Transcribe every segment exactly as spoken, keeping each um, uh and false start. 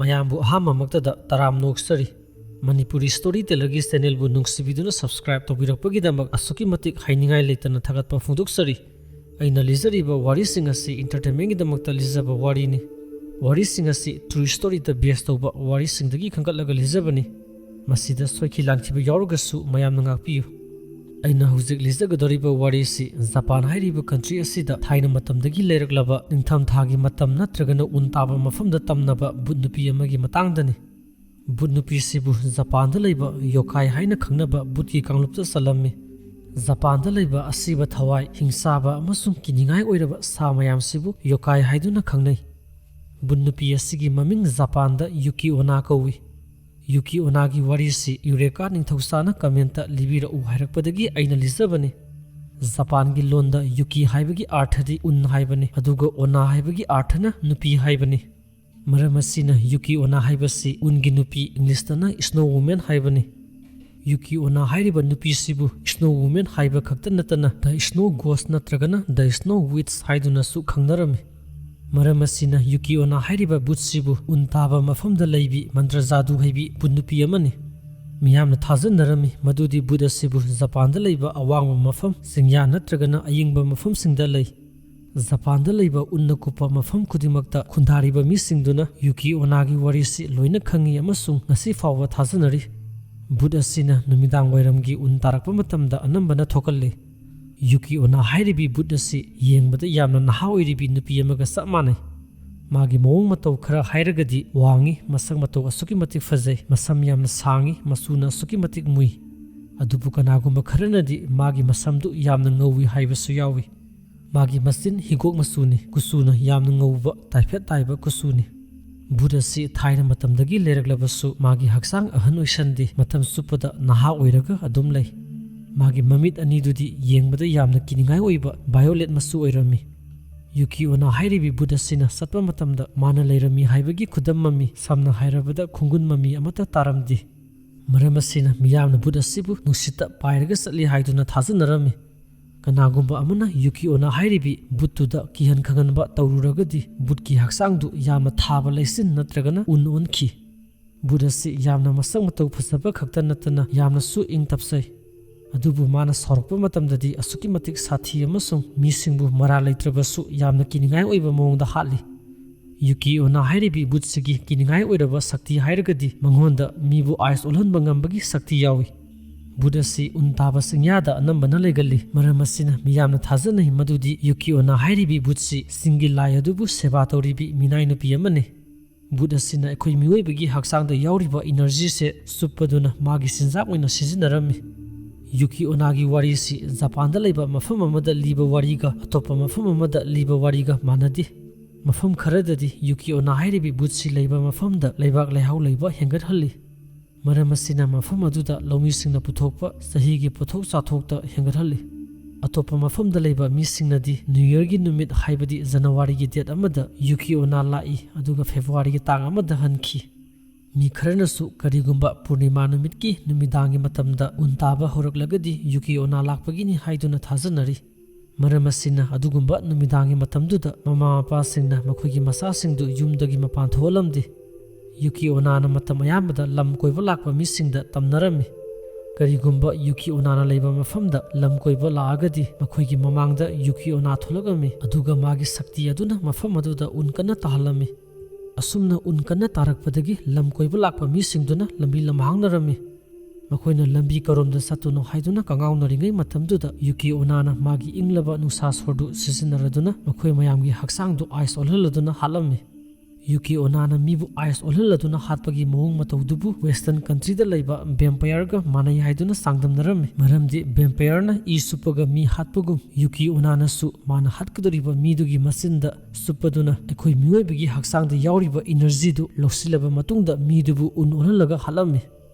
ꯃꯌꯥꯝꯕꯨ ꯑꯍꯥꯟꯕꯃꯛꯇꯗ ꯇꯔꯥꯝꯅ ꯑꯣꯛꯆꯔꯤ꯫ Manipuri story ꯇꯦꯂꯔꯒꯤ ꯆꯦꯅꯦꯜꯕꯨ ꯅꯨꯡꯁꯤꯕꯤꯗꯨꯅ subscribe ꯇꯧꯕꯤꯔꯛꯄꯒꯤꯗꯃꯛ ꯑꯁꯨꯛꯀꯤ ꯃꯇꯤꯛ ꯍꯥꯏꯅꯤꯡꯉꯥꯏ ꯂꯩꯇꯅ ꯊꯥꯒꯠꯄ ꯐꯣꯡꯗꯣꯛꯆꯔꯤ꯫ ꯑꯩꯅ ꯂꯤꯖꯔꯤꯕ ꯋꯥꯔꯤꯁꯤꯡ ꯑꯁꯤ ꯏꯟꯇꯔꯇꯦꯟꯃꯦꯟꯒꯤꯗꯃꯛꯇ ꯂꯤꯖꯕ ꯋꯥꯔꯤꯅꯤ꯫ ꯋꯥꯔꯤꯁꯤꯡ ꯑꯁꯤ ꯇ꯭ꯔꯨ ꯁ꯭ꯇꯣꯔꯤꯗ ꯕꯦꯁ ꯇꯧꯕ ꯋꯥꯔꯤꯁꯤꯡꯗꯒꯤ ꯈꯟꯒꯠꯂꯒ ꯂꯤꯖꯕꯅꯤ꯫ ꯃꯁꯤꯗ ꯁꯣꯏꯈꯤ ꯂꯥꯟꯈꯤꯕ ꯌꯥꯎꯔꯒꯁꯨ ꯃꯌꯥꯝꯅ ꯉꯥꯛꯄꯤꯌꯨ꯫ ꯑꯩꯅ ꯍꯧꯖꯤꯛ ꯂꯤꯖꯒꯗꯧꯔꯤꯕ ꯋꯥꯔꯤꯁꯤ ꯖꯄꯥꯟ ꯍꯥꯏꯔꯤꯕ ꯀꯟꯇ꯭ꯔꯤ ꯑꯁꯤꯗ ꯊꯥꯏꯅ ꯃꯇꯝꯗꯒꯤ ꯂꯩꯔꯛꯂꯕ ꯅꯤꯡꯊꯝꯊꯥꯒꯤ ꯃꯇꯝ ꯅꯠꯇ꯭ꯔꯒꯅ ꯎꯟ ꯇꯥꯕ ꯃꯐꯝꯗ ꯇꯝꯅꯕ ꯚꯨꯠ ꯅꯨꯄꯤ ꯑꯃꯒꯤ ꯃꯇꯥꯡꯗꯅꯤ꯫ ꯚꯨꯠ ꯅꯨꯄꯤꯁꯤꯕꯨ ꯖꯄꯥꯟꯗ ꯂꯩꯕ ꯌꯣꯀꯥꯏ ꯍꯥꯏꯅ ꯈꯪꯅꯕ ꯚꯨꯠꯀꯤ ꯀꯥꯡꯂꯨꯞꯇ ꯆꯜꯂꯝꯃꯤ꯫ ꯖꯄꯥꯟꯗ ꯂꯩꯕ ꯑꯁꯤꯕ ꯊꯋꯥꯏ, ꯍꯤꯡꯁꯥꯕ ꯑꯃꯁꯨꯡ ꯀꯤꯅꯤꯡꯉꯥꯏ ꯑꯣꯏꯔꯕ ꯁꯥ ꯃꯌꯥꯝꯁꯤꯕꯨ ꯌꯣꯀꯥꯏ ꯍꯥꯏꯗꯨꯅ ꯈꯪꯅꯩ꯫ ꯚꯨꯠ ꯅꯨꯄꯤ ꯑꯁꯤꯒꯤ ꯃꯃꯤꯡ ꯖꯄꯥꯟꯗ ꯌꯨꯀꯤ ꯑꯣꯅꯥ ꯀꯧꯏ꯫ ꯌꯨꯀꯤ ꯑꯣꯅꯥꯒꯤ ꯋꯥꯔꯤꯁꯤ ꯌꯨꯔꯦꯀꯥ ꯅꯤꯡꯊꯧꯁꯥꯅ ꯀꯃꯦꯟꯇ ꯂꯤꯕꯤꯔꯛꯎ ꯍꯥꯏꯔꯛꯄꯗꯒꯤ ꯑꯩꯅ ꯂꯤꯖꯕꯅꯤ꯫ ꯖꯄꯥꯟꯒꯤ ꯂꯣꯟꯗ ꯌꯨꯀꯤ ꯍꯥꯏꯕꯒꯤ ꯑꯥꯔꯊꯗꯤ ꯎꯟ ꯍꯥꯏꯕꯅꯤ, ꯑꯗꯨꯒ ꯑꯣꯅꯥ ꯍꯥꯏꯕꯒꯤ ꯑꯥꯔꯊꯅ ꯅꯨꯄꯤ ꯍꯥꯏꯕꯅꯤ꯫ ꯃꯔꯝ ꯑꯁꯤꯅ ꯌꯨꯀꯤ ꯑꯣꯅꯥ ꯍꯥꯏꯕꯁꯤ ꯎꯟꯒꯤ ꯅꯨꯄꯤ, ꯏꯪꯂꯤꯁꯇꯅ Snow Woman ꯍꯥꯏꯕꯅꯤ꯫ ꯌꯨꯀꯤ ꯑꯣꯅꯥ ꯍꯥꯏꯔꯤꯕ ꯅꯨꯄꯤꯁꯤꯕꯨ Snow Woman ꯍꯥꯏꯕ ꯈꯛꯇ ꯅꯠꯇꯅ The Snow Ghost ꯅꯠꯇ꯭ꯔꯒꯅ The Snow Witch ꯍꯥꯏꯗꯨꯅꯁꯨ ꯈꯪꯅꯔꯝꯃꯤ꯫ ꯃꯔꯝ ꯑꯁꯤꯅ ꯌꯨꯀꯤ ꯑꯣꯅꯥ ꯍꯥꯏꯔꯤꯕ ꯚꯨꯠꯁꯤꯕꯨ ꯎꯟ ꯇꯥꯕ ꯃꯐꯝꯗ ꯂꯩꯕꯤ ꯃꯟꯇ꯭ꯔ ꯖꯥꯗꯨ ꯍꯩꯕꯤ ꯚꯨꯠ ꯅꯨꯄꯤ ꯑꯃꯅꯤ꯫ ꯃꯤꯌꯥꯝꯅ ꯊꯥꯖꯅꯔꯝꯃꯤ ꯃꯗꯨꯗꯤ ꯚꯨꯠ ꯑꯁꯤꯕꯨ ꯖꯄꯥꯟꯗ ꯂꯩꯕ ꯑꯋꯥꯡꯕ ꯃꯐꯝ, ꯆꯤꯡꯌꯥ ꯅꯠꯇ꯭ꯔꯒꯅ ꯑꯌꯤꯡꯕ ꯃꯐꯝꯁꯤꯡꯗ ꯂꯩ꯫ ꯖꯄꯥꯟꯗ ꯂꯩꯕ ꯎꯟꯅ ꯀꯨꯞꯄ ꯃꯐꯝ ꯈꯨꯗꯤꯡꯃꯛꯇ ꯈꯨꯟꯗꯥꯔꯤꯕ ꯃꯤꯁꯤꯡꯗꯨꯅ ꯌꯨꯀꯤ ꯑꯣꯅꯥꯒꯤ ꯋꯥꯔꯤꯁꯤ ꯂꯣꯏꯅ ꯈꯪꯏ ꯑꯃꯁꯨꯡ ꯉꯁꯤ ꯐꯥꯎꯕ ꯊꯥꯖꯅꯔꯤ꯫ ꯚꯨꯠ ꯑꯁꯤꯅ ꯅꯨꯃꯤꯗꯥꯡ ꯋꯥꯏꯔꯝꯒꯤ ꯎꯟ ꯇꯥꯔꯛꯄ ꯃꯇꯝꯗ ꯑꯅꯝꯕꯅ ꯊꯣꯛꯀꯜꯂꯤ꯫ ꯌꯨꯀꯤ ꯑꯣꯅꯥ ꯍꯥꯏꯔꯤꯕꯤ ꯚꯨꯠ ꯑꯁꯤ ꯌꯦꯡꯕꯗ ꯌꯥꯝꯅ ꯅꯍꯥ ꯑꯣꯏꯔꯤꯕꯤ ꯅꯨꯄꯤ ꯑꯃꯒ ꯆꯞ ꯃꯥꯟꯅꯩ꯫ ꯃꯥꯒꯤ ꯃꯑꯣꯡ ꯃꯇꯧ ꯈꯔ ꯍꯥꯏꯔꯒꯗꯤ ꯋꯥꯡꯉꯤ, ꯃꯁꯛ ꯃꯇꯧ ꯑꯁꯨꯛꯀꯤ ꯃꯇꯤꯛ ꯐꯖꯩ, ꯃꯁꯝ ꯌꯥꯝꯅ ꯁꯥꯡꯉꯤ, ꯃꯆꯨꯅ ꯑꯁꯨꯛꯀꯤ ꯃꯇꯤꯛ ꯃꯨꯏ꯫ ꯑꯗꯨꯕꯨ ꯀꯅꯥꯒꯨꯝꯕ ꯈꯔꯅꯗꯤ ꯃꯥꯒꯤ ꯃꯁꯝꯗꯨ ꯌꯥꯝꯅ ꯉꯧꯏ ꯍꯥꯏꯕꯁꯨ ꯌꯥꯎꯏ꯫ ꯃꯥꯒꯤ ꯃꯆꯤꯟ ꯍꯤꯒꯣꯛ ꯃꯆꯨꯅꯤ, ꯀꯨꯆꯨꯅ ꯌꯥꯝꯅ ꯉꯧꯕ, ꯇꯥꯏꯐꯦꯠ ꯇꯥꯏꯕ ꯀꯨꯆꯨꯅꯤ꯫ ꯚꯨꯠ ꯑꯁꯤ ꯊꯥꯏꯅ ꯃꯇꯝꯗꯒꯤ ꯂꯩꯔꯛꯂꯕꯁꯨ ꯃꯥꯒꯤ ꯍꯛꯆꯥꯡ ꯑꯍꯟ ꯑꯣꯏꯁꯟꯗꯦ, ꯃꯇꯝ ꯆꯨꯞꯄꯗ ꯅꯍꯥ ꯑꯣꯏꯔꯒ ꯑꯗꯨꯝ ꯂꯩ꯫ ꯃꯥꯒꯤ ꯃꯃꯤꯠ ꯑꯅꯤꯗꯨꯗꯤ ꯌꯦꯡꯕꯗ ꯌꯥꯝꯅ ꯀꯤꯅꯤꯡꯉꯥꯏ ꯑꯣꯏꯕ violet ꯃꯆꯨ ꯑꯣꯏꯔꯝꯃꯤ꯫ ꯌꯨꯀꯤ ꯑꯣꯅꯥ ꯍꯥꯏꯔꯤꯕꯤ ꯚꯨꯠ ꯑꯁꯤꯅ ꯆꯠꯄ ꯃꯇꯝꯗ ꯃꯥꯅ ꯂꯩꯔꯝꯃꯤ ꯍꯥꯏꯕꯒꯤ ꯈꯨꯗꯝ ꯃꯃꯤ, ꯁꯝꯅ ꯍꯥꯏꯔꯕꯗ ꯈꯣꯡꯒꯨꯟ ꯃꯃꯤ ꯑꯃꯠꯇ ꯇꯥꯔꯝꯗꯦ꯫ ꯃꯔꯝ ꯑꯁꯤꯅ ꯃꯤꯌꯥꯝꯅ ꯚꯨꯠ ꯑꯁꯤꯕꯨ ꯅꯨꯡꯁꯤꯠꯇ ꯄꯥꯏꯔꯒ ꯆꯠꯂꯤ ꯍꯥꯏꯗꯨꯅ ꯊꯥꯖꯅꯔꯝꯃꯤ꯫ ꯀꯅꯥꯒꯨꯝꯕ ꯑꯃꯅ ꯌꯨꯀꯤ ꯑꯣꯅꯥ ꯍꯥꯏꯔꯤꯕꯤ ꯕꯨꯠꯇꯨꯗ ꯀꯤꯍꯟ ꯈꯪꯍꯟꯕ ꯇꯧꯔꯨꯔꯒꯗꯤ ꯕꯨꯠꯀꯤ ꯍꯛꯆꯥꯡꯗꯨ ꯌꯥꯝꯅ ꯊꯥꯕ ꯂꯩꯆꯤꯟ ꯅꯠꯇ꯭ꯔꯒꯅ ꯎꯟ ꯑꯣꯟꯈꯤ꯫ ꯕꯨꯠ ꯑꯁꯤ ꯌꯥꯝꯅ ꯃꯁꯛ ꯃꯇꯧ ꯐꯖꯕ ꯈꯛꯇ ꯅꯠꯇꯅ ꯌꯥꯝꯅꯁꯨ ꯏꯪ ꯇꯞꯆꯩ꯫ ꯑꯗꯨꯕꯨ ꯃꯥꯅ ꯁꯥꯎꯔꯛꯄ ꯃꯇꯝꯗꯗꯤ ꯑꯁꯨꯛꯀꯤ ꯃꯇꯤꯛ ꯁꯥꯊꯤ ꯑꯃꯁꯨꯡ ꯃꯤꯁꯤꯡꯕꯨ ꯃꯔꯥꯜ ꯂꯩꯇ꯭ꯔꯕꯁꯨ ꯌꯥꯝꯅ ꯀꯤꯅꯤꯡꯉꯥꯏ ꯑꯣꯏꯕ ꯃꯑꯣꯡꯗ ꯍꯥꯠꯂꯤ꯫ ꯌꯨꯀꯤ ꯑꯣꯅꯥ ꯍꯥꯏꯔꯤꯕꯤ ꯕꯨꯠꯁꯤꯒꯤ ꯀꯤꯅꯤꯡꯉꯥꯏ ꯑꯣꯏꯔꯕ ꯁꯛꯇꯤ ꯍꯥꯏꯔꯒꯗꯤ ꯃꯉꯣꯟꯗ ꯃꯤꯕꯨ ꯑꯥꯏꯁ ꯑꯣꯜꯍꯟꯕ ꯉꯝꯕꯒꯤ ꯁꯛꯇꯤ ꯌꯥꯎꯏ꯫ ꯕꯨꯠ ꯑꯁꯤ ꯎꯟ ꯇꯥꯕ ꯆꯤꯡꯌꯥꯗ ꯑꯅꯝꯕꯅ ꯂꯩꯒꯜꯂꯤ꯫ ꯃꯔꯝ ꯑꯁꯤꯅ ꯃꯤꯌꯥꯝꯅ ꯊꯥꯖꯅꯩ ꯃꯗꯨꯗꯤ ꯌꯨꯀꯤ ꯑꯣꯅꯥ ꯍꯥꯏꯔꯤꯕꯤ ꯕꯨꯠꯁꯤ ꯆꯤꯡꯒꯤ ꯂꯥꯏ ꯑꯗꯨꯕꯨ ꯁꯦꯕꯥ ꯇꯧꯔꯤꯕꯤ ꯃꯤꯅꯥꯏ ꯅꯨꯄꯤ ꯑꯃꯅꯤ꯫ ꯕꯨꯠ ꯑꯁꯤꯅ ꯑꯩꯈꯣꯏ ꯃꯤꯑꯣꯏꯕꯒꯤ ꯍꯛꯆꯥꯡꯗ ꯌꯥꯎꯔꯤꯕ ꯏꯅꯔꯖꯤꯁꯦ ꯆꯨꯞꯄꯗꯨꯅ ꯃꯥꯒꯤ ꯆꯤꯟꯖꯥꯛ ꯑꯣꯏꯅ ꯁꯤꯖꯤꯟꯅꯔꯝꯃꯤ꯫ ꯌꯨꯀꯤ ꯑꯣꯅꯥꯒꯤ ꯋꯥꯔꯤꯁꯤ ꯖꯄꯥꯟꯗ ꯂꯩꯕ ꯃꯐꯝ ꯑꯃꯗ ꯂꯤꯕ ꯋꯥꯔꯤꯒ ꯑꯇꯣꯞꯄ ꯃꯐꯝ ꯑꯃꯗ ꯂꯤꯕ ꯋꯥꯔꯤꯒ ꯃꯥꯟꯅꯗꯦ꯫ ꯃꯐꯝ ꯈꯔꯗꯗꯤ ꯌꯨꯀꯤ ꯑꯣꯅꯥ ꯍꯥꯏꯔꯤꯕꯤ ꯕꯨꯠꯁꯤ ꯂꯩꯕ ꯃꯐꯝꯗ ꯂꯩꯕꯥꯛ ꯂꯩꯍꯥꯎ ꯂꯩꯕ ꯍꯦꯟꯒꯠꯍꯜꯂꯤ꯫ ꯃꯔꯝ ꯑꯁꯤꯅ ꯃꯐꯝ ꯑꯗꯨꯗ ꯂꯧꯃꯤꯁꯤꯡꯅ ꯄꯨꯊꯣꯛꯄ ꯆꯍꯤꯒꯤ ꯄꯣꯠꯊꯣꯛ ꯆꯥꯊꯣꯛꯇ ꯍꯦꯟꯒꯠꯍꯜꯂꯤ꯫ ꯑꯇꯣꯞꯄ ꯃꯐꯝꯗ ꯂꯩꯕ ꯃꯤꯁꯤꯡꯅꯗꯤ ꯅ꯭ꯌꯨ ꯌꯔꯒꯤ ꯅꯨꯃꯤꯠ, ꯍꯥꯏꯕꯗꯤ ꯖꯅꯋꯥꯔꯤꯒꯤ ꯗꯦꯠ ꯑꯃꯗ ꯌꯨꯀꯤ ꯑꯣꯅꯥ ꯂꯥꯛꯏ, ꯑꯗꯨꯒ ꯐꯦꯕ꯭ꯔꯨꯋꯥꯔꯤꯒꯤ ꯇꯥꯡ ꯑꯃꯗ ꯍꯟꯈꯤ꯫ ꯃꯤ ꯈꯔꯅꯁꯨ ꯀꯔꯤꯒꯨꯝꯕ ꯄꯨꯔꯅꯤꯃꯥ ꯅꯨꯃꯤꯠꯀꯤ ꯅꯨꯃꯤꯗꯥꯡꯒꯤ ꯃꯇꯝꯗ ꯎꯟ ꯇꯥꯕ ꯍꯧꯔꯛꯂꯒꯗꯤ ꯌꯨꯀꯤ ꯑꯣꯅꯥ ꯂꯥꯛꯄꯒꯤꯅꯤ ꯍꯥꯏꯗꯨꯅ ꯊꯥꯖꯅꯔꯤ꯫ ꯃꯔꯝ ꯑꯁꯤꯅ ꯑꯗꯨꯒꯨꯝꯕ ꯅꯨꯃꯤꯗꯥꯡꯒꯤ ꯃꯇꯝꯗꯨꯗ ꯃꯃꯥ ꯃꯄꯥꯁꯤꯡꯅ ꯃꯈꯣꯏꯒꯤ ꯃꯆꯥꯁꯤꯡꯗꯨ ꯌꯨꯝꯗꯒꯤ ꯃꯄꯥꯟ ꯊꯣꯛꯍꯜꯂꯝꯗꯦ꯫ ꯌꯨꯀꯤ ꯑꯣꯅꯥꯅ ꯃꯇꯝ ꯑꯌꯥꯝꯕꯗ ꯂꯝ ꯀꯣꯏꯕ ꯂꯥꯛꯄ ꯃꯤꯁꯤꯡꯗ ꯇꯝꯅꯔꯝꯃꯤ꯫ ꯀꯔꯤꯒꯨꯝꯕ ꯌꯨꯀꯤ ꯑꯣꯅꯥꯅ ꯂꯩꯕ ꯃꯐꯝꯗ ꯂꯝ ꯀꯣꯏꯕ ꯂꯥꯛꯑꯒꯗꯤ ꯃꯈꯣꯏꯒꯤ ꯃꯃꯥꯡꯗ ꯌꯨꯀꯤ ꯑꯣꯅꯥ ꯊꯣꯛꯂꯛꯂꯝꯃꯤ, ꯑꯗꯨꯒ ꯃꯥꯒꯤ ꯁꯛꯇꯤ ꯑꯗꯨꯅ ꯃꯐꯝ ꯑꯗꯨꯗ ꯎꯟ ꯀꯟꯅ ꯇꯥꯍꯜꯂꯝꯃꯤ꯫ ꯑꯁꯨꯝꯅ ꯎꯟ ꯀꯟꯅ ꯇꯥꯔꯛꯄꯗꯒꯤ ꯂꯝ ꯀꯣꯏꯕ ꯂꯥꯛꯄ ꯃꯤꯁꯤꯡꯗꯨꯅ ꯂꯝꯕꯤ ꯂꯝꯍꯥꯡꯅꯔꯝꯃꯤ꯫ ꯃꯈꯣꯏꯅ ꯂꯝꯕꯤ ꯀꯔꯣꯝꯗ ꯆꯠꯇꯣꯏꯅꯣ ꯍꯥꯏꯗꯨꯅ ꯀꯉꯥꯎꯅꯔꯤꯉꯩ ꯃꯇꯝꯗꯨꯗ ꯌꯨꯀꯤ ꯑꯣꯅꯥꯅ ꯃꯥꯒꯤ ꯏꯪꯂꯕ ꯅꯨꯡꯁꯥ ꯁꯣꯔꯗꯨ ꯁꯤꯖꯤꯟꯅꯔꯗꯨꯅ ꯃꯈꯣꯏ ꯃꯌꯥꯝꯒꯤ ꯍꯛꯆꯥꯡꯗꯨ ꯑꯥꯏꯁ ꯑꯣꯜꯍꯜꯂꯗꯨꯅ ꯍꯥꯠꯂꯝꯃꯤ꯫ ꯌꯨꯀꯤ ꯑꯣꯅꯥꯅ ꯃꯤꯕꯨ ꯑꯥꯏꯁ ꯑꯣꯜꯍꯜꯂꯗꯨꯅ ꯍꯥꯠꯄꯒꯤ ꯃꯑꯣꯡ ꯃꯇꯧꯗꯨꯕꯨ ꯋꯦꯁꯇꯔꯟ ꯀꯟꯇ꯭ꯔꯤꯗ ꯂꯩꯕ ꯚꯦꯝꯄꯌꯔꯒ ꯃꯥꯟꯅꯩ ꯍꯥꯏꯗꯨꯅ ꯆꯥꯡꯗꯝꯅꯔꯝꯃꯤ꯫ ꯃꯔꯝꯗꯤ ꯚꯦꯝꯄꯌꯔꯅ ꯏ ꯆꯨꯞꯄꯒ ꯃꯤ ꯍꯥꯠꯄꯒꯨꯝ, ꯌꯨꯀꯤ ꯑꯣꯅꯥꯅꯁꯨ ꯃꯥꯅ ꯍꯥꯠꯀꯗꯧꯔꯤꯕ ꯃꯤꯗꯨꯒꯤ ꯃꯆꯤꯟꯗ ꯆꯨꯞꯄꯗꯨꯅ ꯑꯩꯈꯣꯏ ꯃꯤꯑꯣꯏꯕꯒꯤ ꯍꯛꯆꯥꯡꯗ ꯌꯥꯎꯔꯤꯕ ꯏꯅꯔꯖꯤꯗꯨ ꯂꯧꯁꯤꯜꯂꯕ ꯃꯇꯨꯡꯗ ꯃꯤꯗꯨꯕꯨ ꯎꯟ ꯑꯣꯜꯍꯜꯂꯒ ꯍꯥꯠꯂꯝꯃꯤ꯫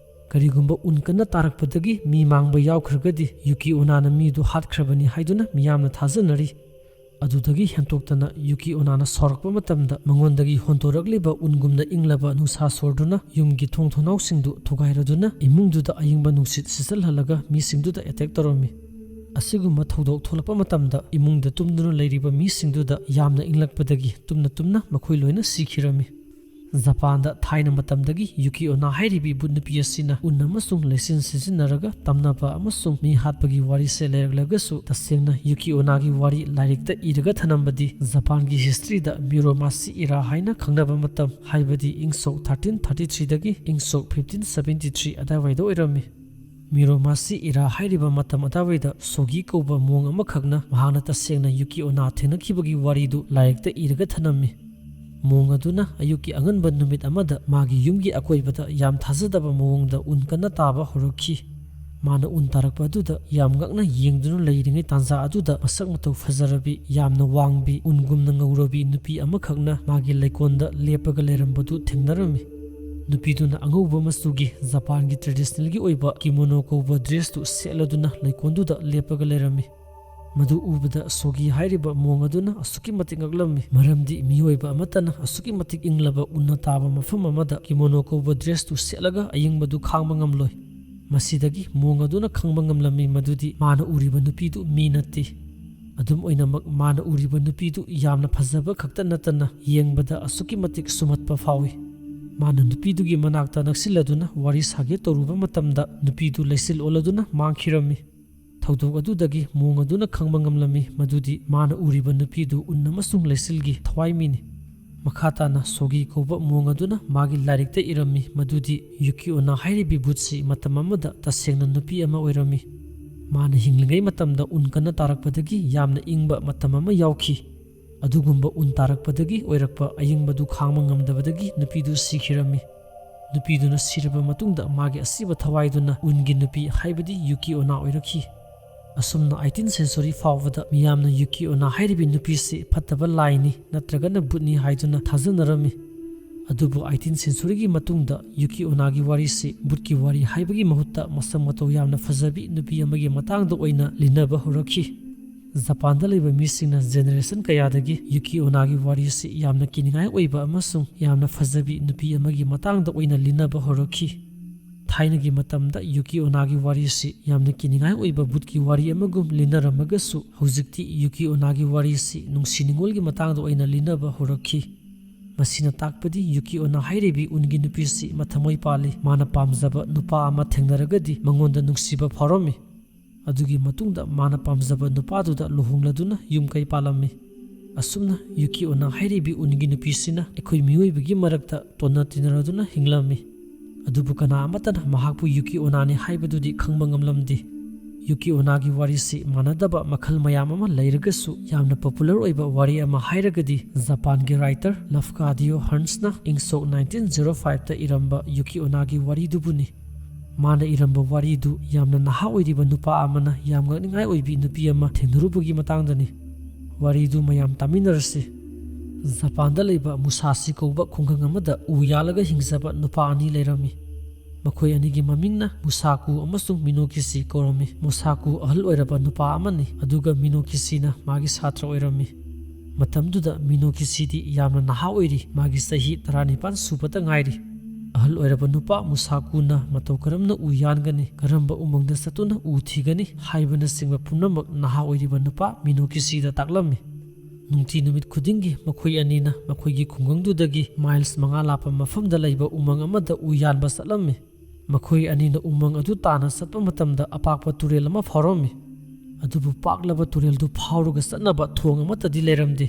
ꯀꯔꯤꯒꯨꯝꯕ ꯎꯟ ꯀꯟꯅ ꯇꯥꯔꯛꯄꯗꯒꯤ ꯃꯤ ꯃꯥꯡꯕ ꯌꯥꯎꯈ꯭ꯔꯒꯗꯤ ꯌꯨꯀꯤ ꯑꯣꯅꯥꯅ ꯃꯤꯗꯨ ꯍꯥꯠꯈ꯭ꯔꯕꯅꯤ ꯍꯥꯏꯗꯨꯅ ꯃꯤꯌꯥꯝꯅ ꯊꯥꯖꯅꯔꯤ꯫ ꯑꯗꯨꯗꯒꯤ ꯍꯦꯟꯇꯣꯛꯇꯅ ꯌꯨꯀꯤ ꯑꯣꯅꯥꯅ ꯁꯥꯎꯔꯛꯄ ꯃꯇꯝꯗ ꯃꯉꯣꯟꯗꯒꯤ ꯍꯣꯟꯗꯣꯔꯛꯂꯤꯕ ꯎꯟꯒꯨꯝꯅ ꯏꯪꯂꯕ ꯅꯨꯡꯁꯥ ꯁꯣꯔꯗꯨꯅ ꯌꯨꯝꯒꯤ ꯊꯣꯡ ꯊꯣꯡꯅꯥꯎꯁꯤꯡꯗꯨ ꯊꯨꯒꯥꯏꯔꯗꯨꯅ ꯏꯃꯨꯡꯗꯨꯗ ꯑꯏꯪꯕ ꯅꯨꯡꯁꯤꯠ ꯁꯤꯠꯆꯜꯍꯜꯂꯒ ꯃꯤꯁꯤꯡꯗꯨꯗ ꯑꯦꯇꯦꯛ ꯇꯧꯔꯝꯃꯤ꯫ ꯑꯁꯤꯒꯨꯝꯕ ꯊꯧꯗꯣꯛ ꯊꯣꯛꯂꯛꯄ ꯃꯇꯝꯗ ꯏꯃꯨꯡꯗ ꯇꯨꯝꯗꯨꯅ ꯂꯩꯔꯤꯕ ꯃꯤꯁꯤꯡꯗꯨꯗ ꯌꯥꯝꯅ ꯏꯪꯂꯛꯄꯗꯒꯤ ꯇꯨꯝꯅ ꯇꯨꯝꯅ ꯃꯈꯣꯏ ꯂꯣꯏꯅ ꯁꯤꯈꯤꯔꯝꯃꯤ꯫ ꯖꯄꯥꯟꯗ ꯊꯥꯏꯅ ꯃꯇꯝꯗꯒꯤ ꯌꯨꯀꯤ ꯑꯣꯅꯥ ꯍꯥꯏꯔꯤꯕꯤ ꯚꯨꯠ ꯅꯨꯄꯤ ꯑꯁꯤꯅ ꯎꯟ ꯑꯃꯁꯨꯡ ꯂꯩꯆꯤꯟ ꯁꯤꯖꯤꯟꯅꯔꯒ ꯇꯝꯅꯕ ꯑꯃꯁꯨꯡ ꯃꯤ ꯍꯥꯠꯄꯒꯤ ꯋꯥꯔꯤꯁꯦ ꯂꯩꯔꯛꯂꯒꯁꯨ, ꯇꯁꯦꯡꯅ ꯌꯨꯀꯤ ꯑꯣꯅꯥꯒꯤ ꯋꯥꯔꯤ ꯂꯥꯏꯔꯤꯛꯇ ꯏꯔꯒ ꯊꯅꯝꯕꯗꯤ ꯖꯄꯥꯟꯒꯤ ꯍꯤꯁꯇ꯭ꯔꯤꯗ ꯃꯤꯔꯣꯃꯥꯁꯤ ꯏꯔꯥ ꯍꯥꯏꯅ ꯈꯪꯅꯕ ꯃꯇꯝ, ꯍꯥꯏꯕꯗꯤ ꯏꯪ ꯁꯣꯛ ꯊꯥꯔꯇꯤꯟ ꯊꯥꯔꯇꯤ ꯊ꯭ꯔꯤꯗꯒꯤ ꯏꯪ ꯁꯣꯛ ꯐꯤꯐꯇꯤꯟ ꯁꯕꯦꯟꯇꯤ ꯊ꯭ꯔꯤ ꯑꯗꯥꯏꯋꯥꯏꯗ ꯑꯣꯏꯔꯝꯃꯤ꯫ ꯃꯤꯔꯣꯃꯥꯁꯤ ꯏꯔꯥ ꯍꯥꯏꯔꯤꯕ ꯃꯇꯝ ꯑꯗꯥꯏꯋꯥꯏꯗ ꯁꯣꯒꯤ ꯀꯧꯕ ꯃꯣꯡ ꯑꯃꯈꯛꯅ ꯃꯍꯥꯛꯅ ꯇꯁꯦꯡꯅ ꯌꯨꯀꯤ ꯑꯣꯅꯥ ꯊꯦꯡꯅꯈꯤꯕꯒꯤ ꯋꯥꯔꯤꯗꯨ ꯂꯥꯏꯔꯤꯛꯇ ꯏꯔꯒ ꯊꯅꯝꯃꯤ꯫ ꯃꯣꯡ ꯑꯗꯨꯅ ꯑꯌꯨꯛꯀꯤ ꯑꯉꯟꯕ ꯅꯨꯃꯤꯠ ꯑꯃꯗ ꯃꯥꯒꯤ ꯌꯨꯝꯒꯤ ꯑꯀꯣꯏꯕꯗ ꯌꯥꯝ ꯊꯥꯖꯗꯕ ꯃꯑꯣꯡꯗ ꯎꯟ ꯀꯟꯅ ꯇꯥꯕ ꯍꯧꯔꯛꯈꯤ꯫ ꯃꯥꯅ ꯎꯟ ꯇꯥꯔꯛꯄ ꯑꯗꯨꯗ ꯌꯥꯝ ꯉꯛꯅ ꯌꯦꯡꯗꯨꯅ ꯂꯩꯔꯤꯉꯩ ꯇꯥꯟꯖꯥ ꯑꯗꯨꯗ ꯃꯁꯛ ꯃꯇꯧ ꯐꯖꯔꯕꯤ, ꯌꯥꯝꯅ ꯋꯥꯡꯕꯤ, ꯎꯟꯒꯨꯝꯅ ꯉꯧꯔꯕꯤ ꯅꯨꯄꯤ ꯑꯃꯈꯛꯅ ꯃꯥꯒꯤ ꯂꯩꯀꯣꯟꯗ ꯂꯦꯞꯄꯒ ꯂꯩꯔꯝꯕꯗꯨ ꯊꯦꯡꯅꯔꯝꯃꯤ꯫ ꯅꯨꯄꯤꯗꯨꯅ ꯑꯉꯧꯕ ꯃꯆꯨꯒꯤ ꯖꯄꯥꯟꯒꯤ ꯇ꯭ꯔꯦꯗꯤꯁꯅꯦꯜꯒꯤ ꯑꯣꯏꯕ ꯀꯤꯃꯣꯅꯣ ꯀꯧꯕ ꯗ꯭ꯔꯦꯁꯇꯨ ꯁꯦꯠꯂꯗꯨꯅ ꯂꯩꯀꯣꯟꯗꯨꯗ ꯂꯦꯞꯄꯒ ꯂꯩꯔꯝꯃꯤ꯫ ꯃꯗꯨ ꯎꯕꯗ ꯁꯣꯒꯤ ꯍꯥꯏꯔꯤꯕ ꯃꯣꯡ ꯑꯗꯨꯅ ꯑꯁꯨꯛꯀꯤ ꯃꯇꯤꯛ ꯉꯛꯂꯝꯃꯤ, ꯃꯔꯝꯗꯤ ꯃꯤꯑꯣꯏꯕ ꯑꯃꯠꯇꯅ ꯑꯁꯨꯛꯀꯤ ꯃꯇꯤꯛ ꯏꯪꯂꯕ ꯎꯟꯅ ꯇꯥꯕ ꯃꯐꯝ ꯑꯃꯗ ꯀꯤꯃꯣꯅꯣ ꯀꯧꯕ ꯗ꯭ꯔꯦꯁꯇꯨ ꯁꯦꯠꯂꯒ ꯑꯏꯪꯕꯗꯨ ꯈꯥꯡꯕ ꯉꯝꯂꯣꯏ꯫ ꯃꯁꯤꯗꯒꯤ ꯃꯣꯡ ꯑꯗꯨꯅ ꯈꯪꯕ ꯉꯝꯂꯝꯃꯤ ꯃꯗꯨꯗꯤ ꯃꯥꯅ ꯎꯔꯤꯕ ꯅꯨꯄꯤꯗꯨ ꯃꯤ ꯅꯠꯇꯦ꯫ ꯑꯗꯨꯝ ꯑꯣꯏꯅꯃꯛ, ꯃꯥꯅ ꯎꯔꯤꯕ ꯅꯨꯄꯤꯗꯨ ꯌꯥꯝꯅ ꯐꯖꯕ ꯈꯛꯇ ꯅꯠꯇꯅ ꯌꯦꯡꯕꯗ ꯑꯁꯨꯛꯀꯤ ꯃꯇꯤꯛ ꯁꯨꯝꯍꯠꯄ ꯐꯥꯎꯏ꯫ ꯃꯥꯅ ꯅꯨꯄꯤꯗꯨꯒꯤ ꯃꯅꯥꯛꯇ ꯅꯛꯁꯤꯜꯂꯗꯨꯅ ꯋꯥꯔꯤ ꯁꯥꯒꯦ ꯇꯧꯔꯨꯕ ꯃꯇꯝꯗ ꯅꯨꯄꯤꯗꯨ ꯂꯩꯆꯤꯜ ꯑꯣꯜꯂꯗꯨꯅ ꯃꯥꯡꯈꯤꯔꯝꯃꯤ꯫ ꯊꯧꯗꯣꯛ ꯑꯗꯨꯗꯒꯤ ꯃꯣꯡ ꯑꯗꯨꯅ ꯈꯪꯕ ꯉꯝꯂꯝꯃꯤ ꯃꯗꯨꯗꯤ ꯃꯥꯅ ꯎꯔꯤꯕ ꯅꯨꯄꯤꯗꯨ ꯎꯟ ꯑꯃꯁꯨꯡ ꯂꯩꯆꯤꯜꯒꯤ ꯊꯋꯥꯏꯃꯤꯅꯤ꯫ ꯃꯈꯥ ꯇꯥꯅ ꯁꯣꯒꯤ ꯀꯧꯕ ꯃꯣꯡ ꯑꯗꯨꯅ ꯃꯥꯒꯤ ꯂꯥꯏꯔꯤꯛꯇ ꯏꯔꯝꯃꯤ ꯃꯗꯨꯗꯤ ꯌꯨꯀꯤ ꯑꯣꯅꯥ ꯍꯥꯏꯔꯤꯕꯤ ꯚꯨꯠꯁꯤ ꯃꯇꯝ ꯑꯃꯗ ꯇꯁꯦꯡꯅ ꯅꯨꯄꯤ ꯑꯃ ꯑꯣꯏꯔꯝꯃꯤ꯫ ꯃꯥꯅ ꯍꯤꯡꯂꯤꯉꯩ ꯃꯇꯝꯗ ꯎꯟ ꯀꯟꯅ ꯇꯥꯔꯛꯄꯗꯒꯤ ꯌꯥꯝꯅ ꯏꯪꯕ ꯃꯇꯝ ꯑꯃ ꯌꯥꯎꯈꯤ꯫ ꯑꯗꯨꯒꯨꯝꯕ ꯎꯟ ꯇꯥꯔꯛꯄꯗꯒꯤ ꯑꯣꯏꯔꯛꯄ ꯑꯏꯪꯕꯗꯨ ꯈꯥꯡꯕ ꯉꯝꯗꯕꯗꯒꯤ ꯅꯨꯄꯤꯗꯨ ꯁꯤꯈꯤꯔꯝꯃꯤ꯫ ꯅꯨꯄꯤꯗꯨꯅ ꯁꯤꯔꯕ ꯃꯇꯨꯡꯗ ꯃꯥꯒꯤ ꯑꯁꯤꯕ ꯊꯋꯥꯏꯗꯨꯅ ꯎꯟꯒꯤ ꯅꯨꯄꯤ ꯍꯥꯏꯕꯗꯤ ꯌꯨꯀꯤ ꯑꯣꯅꯥ ꯑꯣꯏꯔꯛꯈꯤ꯫ ꯑꯁꯨꯝꯅ ꯑꯩꯇꯤꯟ ꯁꯦꯟꯆꯨꯔꯤ ꯐꯥꯎꯕꯗ ꯃꯤꯌꯥꯝꯅ ꯌꯨꯀꯤ ꯑꯣꯅꯥ ꯍꯥꯏꯔꯤꯕꯤ ꯅꯨꯄꯤꯁꯤ ꯐꯠꯇꯕ ꯂꯥꯏꯅꯤ ꯅꯠꯇ꯭ꯔꯒꯅ ꯚꯨꯠꯅꯤ ꯍꯥꯏꯗꯨꯅ ꯊꯥꯖꯅꯔꯝꯃꯤ꯫ ꯑꯗꯨꯕꯨ ꯑꯩꯇꯤꯟ ꯁꯦꯟꯆꯨꯔꯤꯒꯤ ꯃꯇꯨꯡꯗ ꯌꯨꯀꯤ ꯑꯣꯅꯥꯒꯤ ꯋꯥꯔꯤꯁꯤ ꯚꯨꯠꯀꯤ ꯋꯥꯔꯤ ꯍꯥꯏꯕꯒꯤ ꯃꯍꯨꯠꯇ ꯃꯁꯛ ꯃꯇꯧ ꯌꯥꯝꯅ ꯐꯖꯕꯤ ꯅꯨꯄꯤ ꯑꯃꯒꯤ ꯃꯇꯥꯡꯗ ꯑꯣꯏꯅ ꯂꯤꯅꯕ ꯍꯧꯔꯛꯈꯤ꯫ ꯖꯄꯥꯟꯗ ꯂꯩꯕ ꯃꯤꯁꯤꯡꯅ ꯖꯦꯅꯦꯔꯦꯁꯟ ꯀꯌꯥꯗꯒꯤ ꯌꯨꯀꯤ ꯑꯣꯅꯥꯒꯤ ꯋꯥꯔꯤꯁꯤ ꯌꯥꯝꯅ ꯀꯤꯅꯤꯡꯉꯥꯏ ꯑꯣꯏꯕ ꯑꯃꯁꯨꯡ ꯌꯥꯝꯅ ꯐꯖꯕꯤ ꯅꯨꯄꯤ ꯑꯃꯒꯤ ꯃꯇꯥꯡꯗ ꯑꯣꯏꯅ ꯂꯤꯅꯕ ꯍꯧꯔꯛꯈꯤ꯫ ꯊꯥꯏꯅꯒꯤ ꯃꯇꯝꯗ ꯌꯨꯀꯤ ꯑꯣꯅꯥꯒꯤ ꯋꯥꯔꯤꯁꯤ ꯌꯥꯝꯅ ꯀꯤꯅꯤꯡꯉꯥꯏ ꯑꯣꯏꯕ ꯚꯨꯠꯀꯤ ꯋꯥꯔꯤ ꯑꯃꯒꯨꯝ ꯂꯤꯅꯔꯝꯃꯒꯁꯨ, ꯍꯧꯖꯤꯛꯇꯤ ꯌꯨꯀꯤ ꯑꯣꯅꯥꯒꯤ ꯋꯥꯔꯤꯁꯤ ꯅꯨꯡꯁꯤ ꯅꯨꯡꯉꯣꯜꯒꯤ ꯃꯇꯥꯡꯗ ꯑꯣꯏꯅ ꯂꯤꯅꯕ ꯍꯧꯔꯛꯈꯤ꯫ ꯃꯁꯤꯅ ꯇꯥꯛꯄꯗꯤ ꯌꯨꯀꯤ ꯑꯣꯅꯥ ꯍꯥꯏꯔꯤꯕꯤ ꯎꯟꯒꯤ ꯅꯨꯄꯤꯁꯤ ꯃꯊꯃꯣꯏ ꯄꯥꯜꯂꯤ꯫ ꯃꯥꯅ ꯄꯥꯝꯖꯕ ꯅꯨꯄꯥ ꯑꯃ ꯊꯦꯡꯅꯔꯒꯗꯤ ꯃꯉꯣꯟꯗ ꯅꯨꯡꯁꯤꯕ ꯐꯥꯎꯔꯝꯃꯤ꯫ ꯑꯗꯨꯒꯤ ꯃꯇꯨꯡꯗ ꯃꯥꯅ ꯄꯥꯝꯖꯕ ꯅꯨꯄꯥꯗꯨꯗ ꯂꯨꯍꯣꯡꯂꯗꯨꯅ ꯌꯨꯝ ꯀꯩ ꯄꯥꯜꯂꯝꯃꯤ꯫ ꯑꯁꯨꯝꯅ ꯌꯨꯀꯤ ꯑꯣꯅꯥ ꯍꯥꯏꯔꯤꯕꯤ ꯎꯟꯒꯤ ꯅꯨꯄꯤꯁꯤꯅ ꯑꯩꯈꯣꯏ ꯃꯤꯑꯣꯏꯕꯒꯤ ꯃꯔꯛꯇ ꯇꯣꯟꯅ ꯇꯤꯟꯅꯔꯗꯨꯅ ꯍꯤꯡꯂꯝꯃꯤ꯫ ꯑꯗꯨꯕꯨ ꯀꯅꯥ ꯑꯃꯠꯇꯅ ꯃꯍꯥꯛꯄꯨ ꯌꯨꯀꯤ ꯑꯣꯅꯥꯅꯤ ꯍꯥꯏꯕꯗꯨꯗꯤ ꯈꯪꯕ ꯉꯝꯂꯝꯗꯦ꯫ ꯌꯨꯀꯤ ꯑꯣꯅꯥꯒꯤ ꯋꯥꯔꯤꯁꯤ ꯃꯥꯟꯅꯗꯕ ꯃꯈꯜ ꯃꯌꯥꯝ ꯑꯃ ꯂꯩꯔꯒꯁꯨ, ꯌꯥꯝꯅ popular ꯑꯣꯏꯕ ꯋꯥꯔꯤ ꯑꯃ ꯍꯥꯏꯔꯒꯗꯤ ꯖꯄꯥꯟꯒꯤ writer ꯂꯐꯀꯥꯗꯤꯌꯣ ꯍꯟꯁꯅ ꯏꯪ ꯁꯣꯛ ꯅꯥꯏꯟꯇꯤꯟ ꯖꯦꯔꯣ ꯐꯥꯏꯚꯇ ꯏꯔꯝꯕ ꯌꯨꯀꯤ ꯑꯣꯅꯥꯒꯤ ꯋꯥꯔꯤꯗꯨꯕꯨꯅꯤ꯫ ꯃꯥꯅ ꯏꯔꯝꯕ ꯋꯥꯔꯤꯗꯨ ꯌꯥꯝꯅ ꯅꯍꯥ ꯑꯣꯏꯔꯤꯕ ꯅꯨꯄꯥ ꯑꯃꯅ ꯌꯥꯝ ꯉꯛꯅꯤꯡꯉꯥꯏ ꯑꯣꯏꯕꯤ ꯅꯨꯄꯤ ꯑꯃ ꯊꯦꯡꯅꯔꯨꯕꯒꯤ ꯃꯇꯥꯡꯗꯅꯤ꯫ ꯋꯥꯔꯤꯗꯨ ꯃꯌꯥꯝ ꯇꯥꯃꯤꯟꯅꯔꯁꯤ꯫ ꯖꯄꯥꯟꯗ ꯂꯩꯕ ꯃꯨꯁꯥꯁꯤ ꯀꯧꯕ ꯈꯨꯡꯒꯪ ꯑꯃꯗ ꯎ ꯌꯥꯜꯂꯒ ꯍꯤꯡꯖꯕ ꯅꯨꯄꯥ ꯑꯅꯤ ꯂꯩꯔꯝꯃꯤ꯫ ꯃꯈꯣꯏ ꯑꯅꯤꯒꯤ ꯃꯃꯤꯡꯅ ꯃꯨꯁꯥꯀꯨ ꯑꯃꯁꯨꯡ ꯃꯤꯅꯣꯀꯤꯁꯤ ꯀꯧꯔꯝꯃꯤ꯫ ꯃꯨꯁꯥꯀꯨ ꯑꯍꯜ ꯑꯣꯏꯔꯕ ꯅꯨꯄꯥ ꯑꯃꯅꯤ, ꯑꯗꯨꯒ ꯃꯤꯅꯣꯀꯤꯁꯤꯅ ꯃꯥꯒꯤ ꯁꯥꯇ꯭ꯔ ꯑꯣꯏꯔꯝꯃꯤ꯫ ꯃꯇꯝꯗꯨꯗ ꯃꯤꯅꯣꯀꯤꯁꯤꯗꯤ ꯌꯥꯝꯅ ꯅꯍꯥ ꯑꯣꯏꯔꯤ, ꯃꯥꯒꯤ ꯆꯍꯤ ꯇꯔꯥꯅꯤꯄꯥꯟ ꯁꯨꯕꯇ ꯉꯥꯏꯔꯤ꯫ ꯑꯍꯜ ꯑꯣꯏꯔꯕ ꯅꯨꯄꯥ ꯃꯨꯁꯥꯀꯨꯅ ꯃꯇꯧ ꯀꯔꯝꯅ ꯎ ꯌꯥꯟꯒꯅꯤ, ꯀꯔꯝꯕ ꯎꯃꯪꯗ ꯆꯠꯇꯨꯅ ꯎ ꯊꯤꯒꯅꯤ ꯍꯥꯏꯕꯅꯆꯤꯡꯕ ꯄꯨꯝꯅꯃꯛ ꯅꯍꯥ ꯑꯣꯏꯔꯤꯕ ꯅꯨꯄꯥ ꯃꯤꯅꯣꯀꯤꯁꯤꯗ ꯇꯥꯛꯂꯝꯃꯤ꯫ ꯅꯨꯡꯇꯤ ꯅꯨꯃꯤꯠ ꯈꯨꯗꯤꯡꯒꯤ ꯃꯈꯣꯏ ꯑꯅꯤꯅ ꯃꯈꯣꯏꯒꯤ ꯈꯨꯡꯒꯪꯗꯨꯗꯒꯤ miles ꯃꯉꯥ ꯂꯥꯞꯄ ꯃꯐꯝꯗ ꯂꯩꯕ ꯎꯃꯪ ꯑꯃꯗ ꯎ ꯌꯥꯟꯕ ꯆꯠꯂꯝꯃꯤ꯫ ꯃꯈꯣꯏ ꯑꯅꯤꯅ ꯎꯃꯪ ꯑꯗꯨ ꯇꯥꯟꯅ ꯆꯠꯄ ꯃꯇꯝꯗ ꯑꯄꯥꯛꯄ ꯇꯨꯔꯦꯜ ꯑꯃ ꯐꯥꯎꯔꯝꯃꯤ꯫ ꯑꯗꯨꯕꯨ ꯄꯥꯛꯂꯕ ꯇꯨꯔꯦꯜꯗꯨ ꯐꯥꯎꯔꯒ ꯆꯠꯅꯕ ꯊꯣꯡ ꯑꯃꯠꯇꯗꯤ ꯂꯩꯔꯝꯗꯦ꯫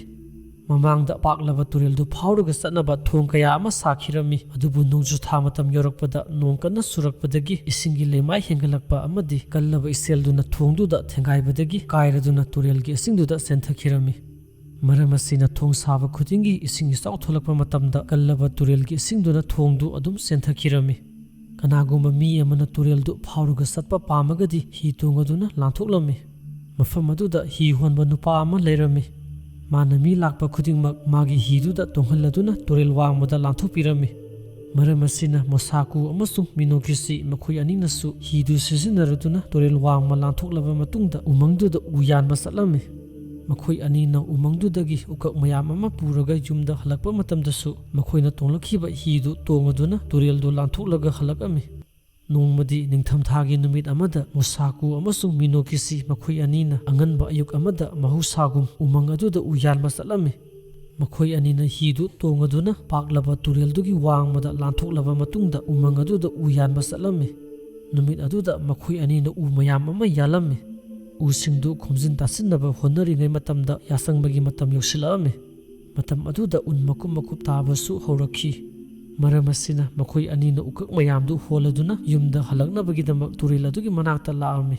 ꯃꯃꯥꯡꯗ ꯄꯥꯛꯂꯕ ꯇꯨꯔꯦꯜꯗꯨ ꯐꯥꯎꯔꯒ ꯆꯠꯅꯕ ꯊꯣꯡ ꯀꯌꯥ ꯑꯃ ꯁꯥꯈꯤꯔꯝꯃꯤ, ꯑꯗꯨꯕꯨ ꯅꯣꯡꯖꯨ ꯊꯥ ꯃꯇꯝ ꯌꯧꯔꯛꯄꯗ ꯅꯣꯡ ꯀꯟꯅ ꯆꯨꯔꯛꯄꯗꯒꯤ ꯏꯁꯤꯡꯒꯤ ꯂꯩꯃꯥꯏ ꯍꯦꯟꯒꯠꯂꯛꯄ ꯑꯃꯗꯤ ꯀꯜꯂꯕ ꯏꯆꯦꯜꯗꯨꯅ ꯊꯣꯡꯗꯨꯗ ꯊꯦꯡꯒꯥꯏꯕꯗꯒꯤ ꯀꯥꯏꯔꯗꯨꯅ ꯇꯨꯔꯦꯜꯒꯤ ꯏꯁꯤꯡꯗꯨꯗ ꯆꯦꯟꯊꯈꯤꯔꯝꯃꯤ꯫ ꯃꯔꯝ ꯑꯁꯤꯅ ꯊꯣꯡ ꯁꯥꯕ ꯈꯨꯗꯤꯡꯒꯤ ꯏꯁꯤꯡ ꯏꯆꯥꯎ ꯊꯣꯛꯂꯛꯄ ꯃꯇꯝꯗ ꯀꯜꯂꯕ ꯇꯨꯔꯦꯜꯒꯤ ꯏꯁꯤꯡꯗꯨꯅ ꯊꯣꯡꯗꯨ ꯑꯗꯨꯝ ꯆꯦꯟꯊꯈꯤꯔꯝꯃꯤ꯫ ꯀꯅꯥꯒꯨꯝꯕ ꯃꯤ ꯑꯃꯅ ꯇꯨꯔꯦꯜꯗꯨ ꯐꯥꯎꯔꯒ ꯆꯠꯄ ꯄꯥꯝꯃꯒꯗꯤ ꯍꯤ ꯇꯣꯡꯉꯗꯨꯅ ꯂꯥꯟꯊꯣꯛꯂꯝꯃꯤ꯫ ꯃꯐꯝ ꯑꯗꯨꯗ ꯍꯤ ꯍꯣꯟꯕ ꯅꯨꯄꯥ ꯑꯃ ꯂꯩꯔꯝꯃꯤ꯫ ꯃꯥꯅ ꯃꯤ ꯂꯥꯛꯄ ꯈꯨꯗꯤꯡꯃꯛ ꯃꯥꯒꯤ ꯍꯤꯗꯨꯗ ꯇꯣꯡꯍꯜꯂꯗꯨꯅ ꯇꯨꯔꯦꯜ ꯋꯥꯡꯃꯗ ꯂꯥꯟꯊꯣꯛꯄꯤꯔꯝꯃꯤ꯫ ꯃꯔꯝ ꯑꯁꯤꯅ ꯃꯣꯁꯥꯀꯨ ꯑꯃꯁꯨꯡ ꯃꯤꯅꯣꯀꯤꯁꯤ ꯃꯈꯣꯏ ꯑꯅꯤꯅꯁꯨ ꯍꯤꯗꯨ ꯁꯤꯖꯤꯟꯅꯔꯗꯨꯅ ꯇꯨꯔꯦꯜ ꯋꯥꯡꯃ ꯂꯥꯟꯊꯣꯛꯂꯕ ꯃꯇꯨꯡꯗ ꯎꯃꯪꯗꯨꯗ ꯎ ꯌꯥꯟꯕ ꯆꯠꯂꯝꯃꯤ꯫ ꯃꯈꯣꯏ ꯑꯅꯤꯅ ꯎꯃꯪꯗꯨꯗꯒꯤ ꯎꯀꯛ ꯃꯌꯥꯝ ꯑꯃ ꯄꯨꯔꯒ ꯌꯨꯝꯗ ꯍꯜꯂꯛꯄ ꯃꯇꯝꯗꯁꯨ ꯃꯈꯣꯏꯅ ꯇꯣꯡꯂꯛꯈꯤꯕ ꯍꯤꯗꯨ ꯇꯣꯡꯉꯗꯨꯅ ꯇꯨꯔꯦꯜꯗꯨ ꯂꯥꯟꯊꯣꯛꯂꯒ ꯍꯜꯂꯛꯂꯝꯃꯤ꯫ ꯅꯣꯡꯃꯗꯤ ꯅꯤꯡꯊꯝꯊꯥꯒꯤ ꯅꯨꯃꯤꯠ ꯑꯃꯗ ꯃꯨꯁꯥꯀꯨ ꯑꯃꯁꯨꯡ ꯃꯤꯅꯣꯀꯤꯁꯤ ꯃꯈꯣꯏ ꯑꯅꯤꯅ ꯑꯉꯟꯕ ꯑꯌꯨꯛ ꯑꯃꯗ ꯃꯍꯧꯁꯥꯒꯨꯝ ꯎꯃꯪ ꯑꯗꯨꯗ ꯎ ꯌꯥꯟꯕ ꯆꯠꯂꯝꯃꯤ꯫ ꯃꯈꯣꯏ ꯑꯅꯤꯅ ꯍꯤꯗꯨ ꯇꯣꯡꯉꯗꯨꯅ ꯄꯥꯛꯂꯕ ꯇꯨꯔꯦꯜꯗꯨꯒꯤ ꯋꯥꯡꯃꯗ ꯂꯥꯟꯊꯣꯛꯂꯕ ꯃꯇꯨꯡꯗ ꯎꯃꯪ ꯑꯗꯨꯗ ꯎ ꯌꯥꯟꯕ ꯆꯠꯂꯝꯃꯤ꯫ ꯅꯨꯃꯤꯠ ꯑꯗꯨꯗ ꯃꯈꯣꯏ ꯑꯅꯤꯅ ꯎ ꯃꯌꯥꯝ ꯑꯃ ꯌꯥꯜꯂꯝꯃꯤ꯫ ꯎꯁꯤꯡꯗꯨ ꯈꯣꯝꯖꯤꯟ ꯇꯥꯁꯤꯟꯅꯕ ꯍꯣꯠꯅꯔꯤꯉꯩ ꯃꯇꯝꯗ ꯌꯥꯁꯪꯕꯒꯤ ꯃꯇꯝ ꯌꯧꯁꯤꯜꯂꯛꯑꯝꯃꯤ꯫ ꯃꯇꯝ ꯑꯗꯨꯗ ꯎꯟ ꯃꯀꯨꯞ ꯃꯀꯨꯞ ꯇꯥꯕꯁꯨ ꯍꯧꯔꯛꯈꯤ꯫ ꯃꯔꯝ ꯑꯁꯤꯅ ꯃꯈꯣꯏ ꯑꯅꯤꯅ ꯎꯀꯛ ꯃꯌꯥꯝꯗꯨ ꯍꯣꯜꯂꯗꯨꯅ ꯌꯨꯝꯗ ꯍꯜꯂꯛꯅꯕꯒꯤꯗꯃꯛ ꯇꯨꯔꯦꯜ ꯑꯗꯨꯒꯤ ꯃꯅꯥꯛꯇ ꯂꯥꯛꯑꯝꯃꯤ꯫